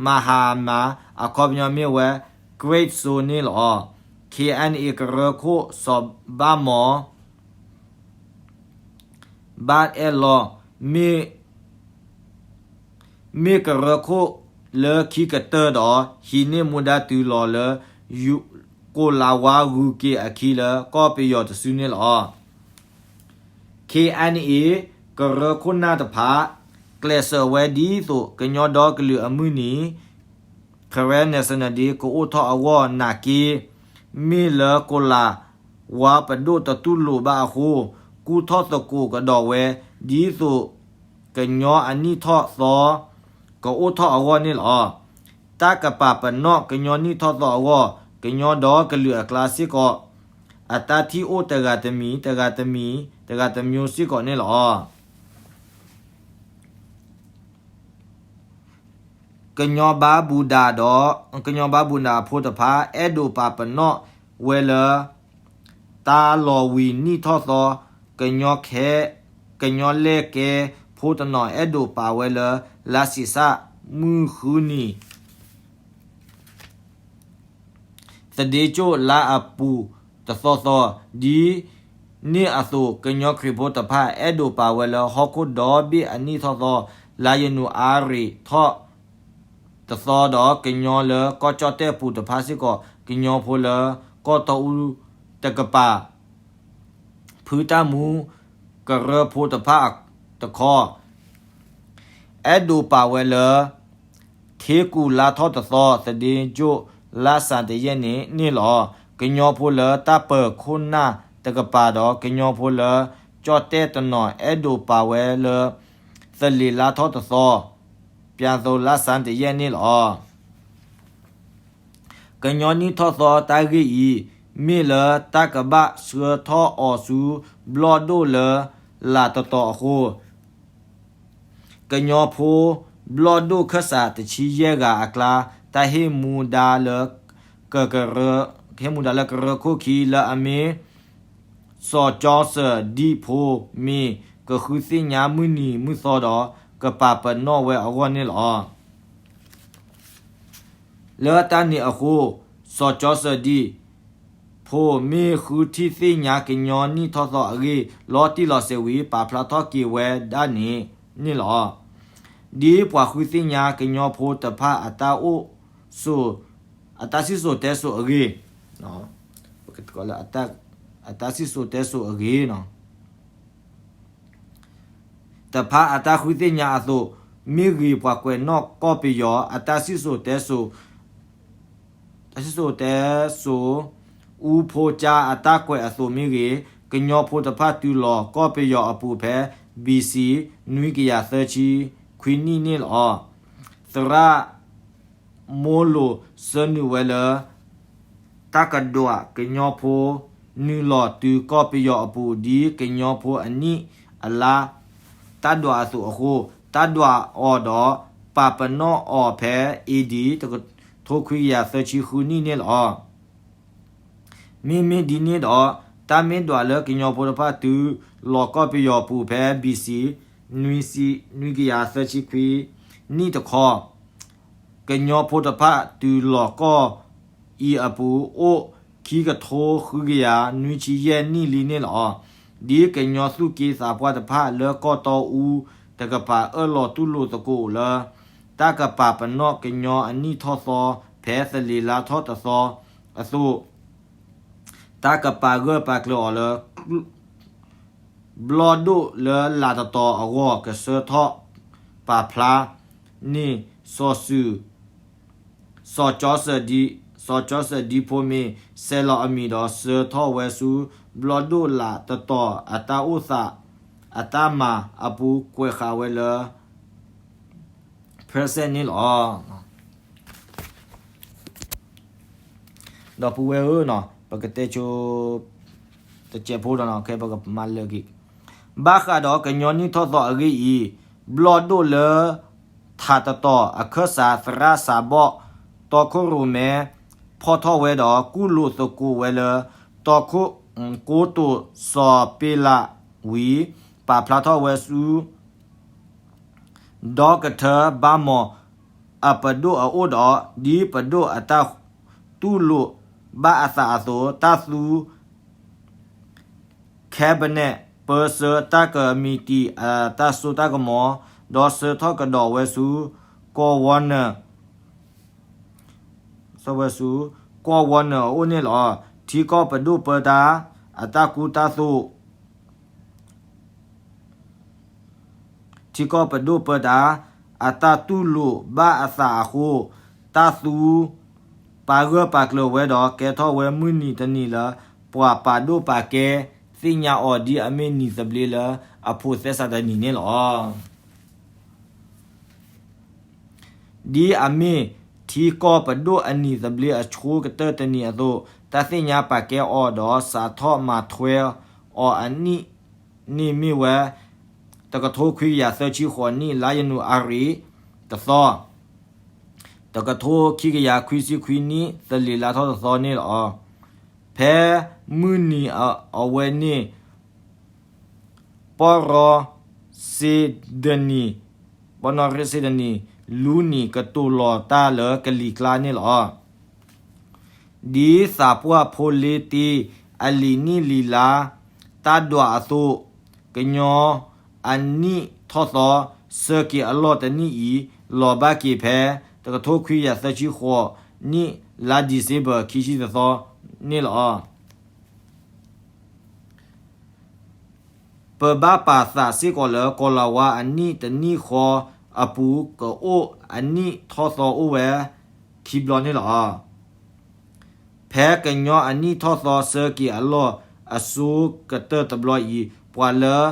မဟါမၤ အခီပညီမ့ၢ်ဝဲ Great Salt န့ၣ်လီၤ. ခ့ၣ်အဲၣ်အံၣ် ကရၢခိၣ်စီၤဘၣ်မီၤ ဘၣ်အဲၣ်လီၤ မ့ၢ် မ့ၢ်ကရၢခိၣ်လၢခံကတၢၢ်ဒီး ဟံးန့ၢ်မူဒါတုၤလီၤလၢ ကိလးဝါဂုၤက့ၤအခံလၢကီၢ်ပယီၤတစုန့ၣ်လီၤ. ခ့ၣ်အဲၣ်အံၣ် ကရၢခိၣ်နၢ်တဖၣ် ကျဲးစၢးဝဲဒ်သိး ကညီဒီကလုာ်အမုၢ်နံၤ Karen National Day ကအိၣ်ထီၣ်အဂီၢ်နာ်က့ မ့ၢ်လၢကီၤလၤဝါပဒိၣ်တတူၢ်လိာ်ဘၣ်အဃိ ကူၣ်ထီၣ်သကိးကဒီးဝဲ ဒ်သိးကညီအနံၣ်ထီၣ်သီ ကအိၣ်ထီၣ်အဂီၢ်န့ၣ်လီၤ. တၢ်ကပာ်ပနီၣ်ကညီနံၣ်ထီၣ်သီအဂီၢ် ကညီဒီကလုာ်အကျါစ့ၢ်ကီး အတၢ်ထံၣ်အိၣ်တဂၤတမံၤ တဂၤတမံၤ တဂၤတမျိုးစ့ၢ်ကီးန့ၣ်လီၤ. ကညီဘါဘူဒၤဒီး ကညီဘါဘူဒၤအဖိတဖၣ် အဲၣ်ဒိးပာ်ပနီၣ်ဝဲလၢ တၢ်လီၤဝံၤနံၣ်ထီၣ်သီ ကညီခဲ ကညီလဲၢ်ကဲဖိတနီၤ အဲၣ်ဒိးပာ်ဝဲလၢ လါစံးစၢ်မုၢ်ဃုနံၤ သဒ့ကၠိၣ်လါအပူၤတသီသီ, ဒ်န့ၣ်အသိး ကညီခရံာ်ဖိတဖၣ် အဲၣ်ဒိးပာ်ဝဲလၢ ဟီၣ်ခိၣ်ဒီဘ့ၣ်အနံၣ်ထီၣ်သီ လါယနူၤအါရံၤထီၣ်တသီဒီး ကညီလၢကီၢ်ကၠီၣ်တဲၣ်ပူၤတဖၣ်စ့ၢ်ကီး ကညီဖိလၢကီၢ်တီအူတကပၤ ဖုတၢ်မူကရၢဖိတဖၣ်တခီ အဲၣ်ဒိးပာ်ဝဲလၢ ထ့ကူၤလါထီၣ်တသီ သဒ့ကၠိၣ်လါစှၤတယဲၢ်န့ၣ်န့ၣ်လီၤ. ကညီဖိလၢတၢ်ပၢၤခိၣ်နၢ်တကပၤဒီး ကညီဖိလၢကၠီၣ်တဲၣ်တနီၤ အဲၣ်ဒိးပာ်ဝဲလၢ သလ့ၤလါထီၣ်တသီ ပျဲသိလါစှၤတယဲၢ်န့ၣ်လီၤ. ကညီနံၣ်ထီၣ်သီတၢ်ဂ့ၢ်အံၤ မ့ၢ်လၢတၢ်ကဘၣ်ဆှၢထီၣ်အီၤဆူ ဘျီၣ်ဒိၣ်လၢလၢ်တတီၤအဃိ ကညီဖိဘျီၣ်ဒိၣ်ခၢၣ်စးတဆံယဲၢ်ဂၤအကျါ တၢ်ဟ့ၣ်မူဒါလၢ ကကရၢ ဟ့ၣ်မူဒါလၢကရၢခိၣ်ခံ လၢအမ့ၢ် စီၤကၠီစၢၤဒံဖိမ့ၢ် ကဃုသ့ၣ်ညါမုၢ်နံၤမုၢ်သီဒီး ကပာ်ပနီၣ်ဝဲအဂီၢ်န့ၣ်လီၤ. လၢတၢ်န့ၣ်အဃိ စီၤကၠီစၢၤဒံဖိမ့ၢ်ဃုထံၣ်သ့ၣ်ညါကညီနံၣ်ထီၣ်သီအဂ့ၢ် လီၤတံၢ်လီၤဆဲးဝံၤ ပာ်ဖျါထီၣ်က့ၤဝဲဒၣ်န့ၣ်န့ၣ်လီၤ. ဒ်ပှၤဃုသ့ၣ်ညါကညီဖိတဖၣ်အတၢ်အိၣ်ဆိး အတၢ်စံၣ်စိၤတဲစိၤအဂ့ၢ် အတၢ်စံၣ်စိၤတဲစိၤအဂ့ၢ် တဖၣ်အတၢ်ဃုသ့ၣ်ညါအသိး, မ့ၢ်ဂ့ၤပှၤကွဲးနီၣ်ကီၢ်ပယီၤ အတၢ်စံၣ်စိၤတဲစိၤ, အူဖိကၠါအတၢ်ကွဲးအသိးမ့ၢ်ဂ့ၤ, ကညီဖိတဖၣ်တုၤလီၤကီၢ်ပယီၤအပူၤဖဲ B C နွံကယၤသၢဆံခွံနံၣ်န့ၣ်လီၤ. သရၣ် မိလိာ်ဆၢနုာ်ဝဲလၢ တၢ်ကဒွးကညီဖိ နုာ်လီၤတုၤကီၢ်ပယီၤအပူၤ ဒ်ကညီဖိအနံၣ်အလါ တၢ်ဒွးအသိးအဃိ, တၢ်ဒွးအီၤဒီး ပာ်ပနီၣ်အီၤဖဲ A D တကထိခွံကယၤသၢဆံဃုနံၣ်န့ၣ်လီၤ. မ့မ့ၢ်ဒ်န့ၣ်ဒီး တၢ်မ့ၢ်ဒွးလၢကညီဖိတဖၣ်တုၤလီၤကီၢ်ပယီၤပူၤဖဲ B C နွံကယၤသၢဆံခွံနံၣ်တခီ, ကညီဖိတဖၣ်တုၤလီၤကီၢ်အံၤအပူၤ အိၣ်ခံကထိဃုကယၤနွံဆံယဲၢ်နံၣ်လံန့ၣ်လီၤ. ဒ်ကညီသူၣ်က့သးပှၢ်တဖၣ်လၢကီၢ်တီအူတကပၤအၢၣ်လီၤတူၢ်လိာ်သကိးလၢ တၢ်ကပာ်ပနီၣ်ကညီအနံၣ်ထီၣ်သီ ဖဲသလ့ၤလါထီၣ်တသီအသိး တၢ်ကပာ်ဂၢၢ်ပာ်ကျၢၤအီၤလၢ ဘျီၣ်ဒိၣ်လၢလၢ်တတီၤအဂီၢ် ကဆှၢထီၣ်ပာ်ဖျါန့ၢ် စီၤစုၤ စီၤကၠီစၢၤဒံ, စီၤကၠီစၢၤဒံဖိမ့ၢ် ဆဲးလီၤအမံၤဒီးဆှၢထီၣ်ဝဲဆူ ဘျီၣ်ဒိၣ်လၢ်တတီၤအတၢ်အိၣ်သး အတၢ်မၤအပူၤကွဲးဃာ်ဝဲလၢ present န့ၣ်လီၤ. ဒီပုၢ်ဝဲၢ်ဧၢ, ပကတဲဆိ တစဲးဖိဒီး ခဲပကမၤလၢာ်က့ၤ ဘၣ်ဃးဒီးကညီနံၣ်ထီၣ်သီအဂ့ၢ်အံၤ, ဘျီၣ်ဒိၣ်လၢ ထးတတီၤအခၢၣ်စး သရၣ်စးဘီၣ် တီခိၣ်ရိၣ်မဲ ဖီၣ်ထီၣ်ဝဲဒီး ကူၣ်လိာ်သကိးဝဲလၢ တီခိၣ် ကိတိာ်စီၤပ့လးဝံၤ ပာ်ဖျါထီၣ်ဝဲဆူ ဒီကထၢဘါမီၤ အပဒိၣ်အအိၣ်ဒီး ဒ်ပဒိၣ်အတၢ်တူၢ်လိာ်ဘၣ်အသးအသိး တၢ်သူ cabinet ပၢဆှၢတၢ်ကမံးတံာ် အတၢ်စိတၢ်ကမီၤ ဒီးဆှၢထီၣ်ကဒီးဝဲဆူ ကီၢ်ဝီနၢၤ ဆှၢဝဲဆူ ကီၢ်ဝီနၢၤအအိၣ်န့ၣ်လီၤ. ထံကီၢ်ပဒိၣ်ပၢတၢ် အတၢ်ကူတၢ်သိး ထံကီၢ်ပဒိၣ်ပၢတၢ် အတၢ်တူၢ်လိာ်ဘၣ်အသးအဃိ, တၢ်သူ ပာ်ဂၢၢ်ပာ်ကျၢၤဝဲဒီး ကဲထီၣ်ဝဲမုၢ်နံၤတနံၤလၢ ပှၤပာ်ဒိၣ်ပာ်ကဲ သ့ၣ်ညါအီၤဒ်အမ့ၢ်နံၤသဘျ့လၢအဖိးသဲစးတနံၤန့ၣ်လီၤ. ဒ်အမ့ၢ်ထံကီၢ်ပဒိၣ်အနံၤသဘျ့အဆိကတၢၢ်တနံၤအသိး, တၢ်သ့ၣ်ညါပာ်ကဲအီၤဒီး စးထီၣ်မၤထွဲအီၤအနံၣ်န့ၣ်မ့ၢ်ဝဲ တကထိခွံကယၤသၢဆံဃိးနံၣ် လါယနူၤအါရံၤတသီ, တကထိခံကယၤခွံဆံခွံနံၣ် သလ့ၤလါထီၣ်တသီန့ၣ်လီၤ. ဖဲမုၢ်နံၤအဝဲန့ၣ် ပီၢ်ရီ စ့ဒနံၤ, ပီၢ်ရီစ့ဒနံၤ လူနံၤကတိၤလီၤတၢ်လၢကလံၤကျါန့ၣ်လီၤ. ဒ်သးပှၢ်ဖိလ့တ့အလံာ်နံၣ်လံာ်လါ တၢ်ဒွးအသိး, ကညီအနံၣ်ထီၣ်သီ ဆၢက့ၤအလီၢ်တနံၣ်အံၤ လီၤဘၣ်က့ၤဖဲ တကထိခွံကယၤသၢဆံဃိးနံၣ် လါဒံၣ်စ့ဘၢၣ်ခံဆံတသီန့ၣ်လီၤ. ပဘၣ်ပာ်သးစ့ၢ်ကီးလၢ ကီၤလၤဝါအနံၣ်တနံၣ်ဃီအပူၤ ကအိၣ်အနံၣ်ထီၣ်သီအိၣ်ဝဲခံဘျီန့ၣ်လီၤ. ဖဲကညီအနံၣ်ထီၣ်သီဆၢက့ၤအလီၢ်အဆိကတၢၢ်တဘျီအံၤ ပှၤလၢ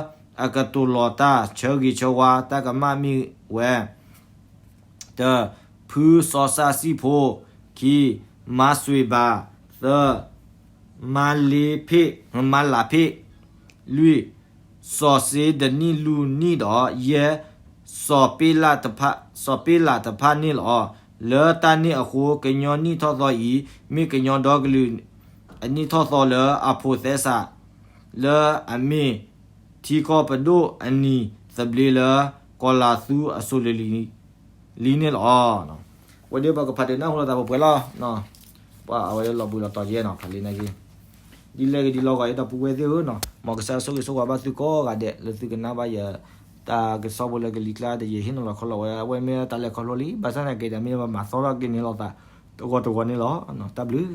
အကတိၤလီၤတၢ်ဆၢဂ့ၤဆၢဝါတၢ်ကမၣ်မ့ၢ်ဝဲ တၢ, ဖုစီၤစၢ်စံၣ်ဖိ, ခံ, မါစွ့ၤဘၤ, သၢ, မါလ့ဖ့ၣ်, မါလးဖ့ၣ်, လွံၢ်, စီၤစ့ဒနံၣ်လူနံၣ်ဒီး ယဲၢ်, စီၤပ့းလးတဖၣ်န့ၣ်လီၤ. လၢတၢ်န့ၣ်အဃိ ကညီနံၣ်ထီၣ်သီအံၤ မ့ၢ်ကညီဒီကလုာ်အနံၣ်ထီၣ်သီလၢအဖိးသဲစး လၢအမ့ၢ်ထံကီၢ်ပဒိၣ်အနံၤသဘျ့လၢ ကီၤလၤသူအစိၤလၢလံ လံန့ၣ်လီၤ. ဝဲဒၣ်ပကဖးဒုးနၢ်ဟူလိာ်သးပှဲၤပှဲၤလီၤ. ပှၤအဝဲလီၤဘှံးလီၤတီၤယဲနီၤ ဖးလံနာ်က့, ဒ်လဲၣ်ဂ့ၤဒ်လဲၣ်ဂ့ၤ ယတၢ်ပုၢ်ဝဲၢ်သ့ၣ်ဧၢနီၤ မ်ကစၢ်ယွၤဆိၣ်ဂ့ၤဆိၣ်ဝါဘၣ်သုကိးဂၤဒဲး လၢသုကနၣ်ဘၣ်ယတၢ်ကစီၣ်ဖိလၢကလံၤကျါဒီး ယဟ့ၣ်နီၤလီၤခီလီၤဝဲ အဝဲမ့ၢ်တၢ်လဲၤခီဖျိလံ ဘၣ်ဆၣ်သနာ်က့ဒီး မ့ၢ်ပမၤသီထီၣ်က့ၤန့ၣ်လိာ်သး တဂီၤတဂီၤန့ၣ်လီၤ. တၢ်ဘျုး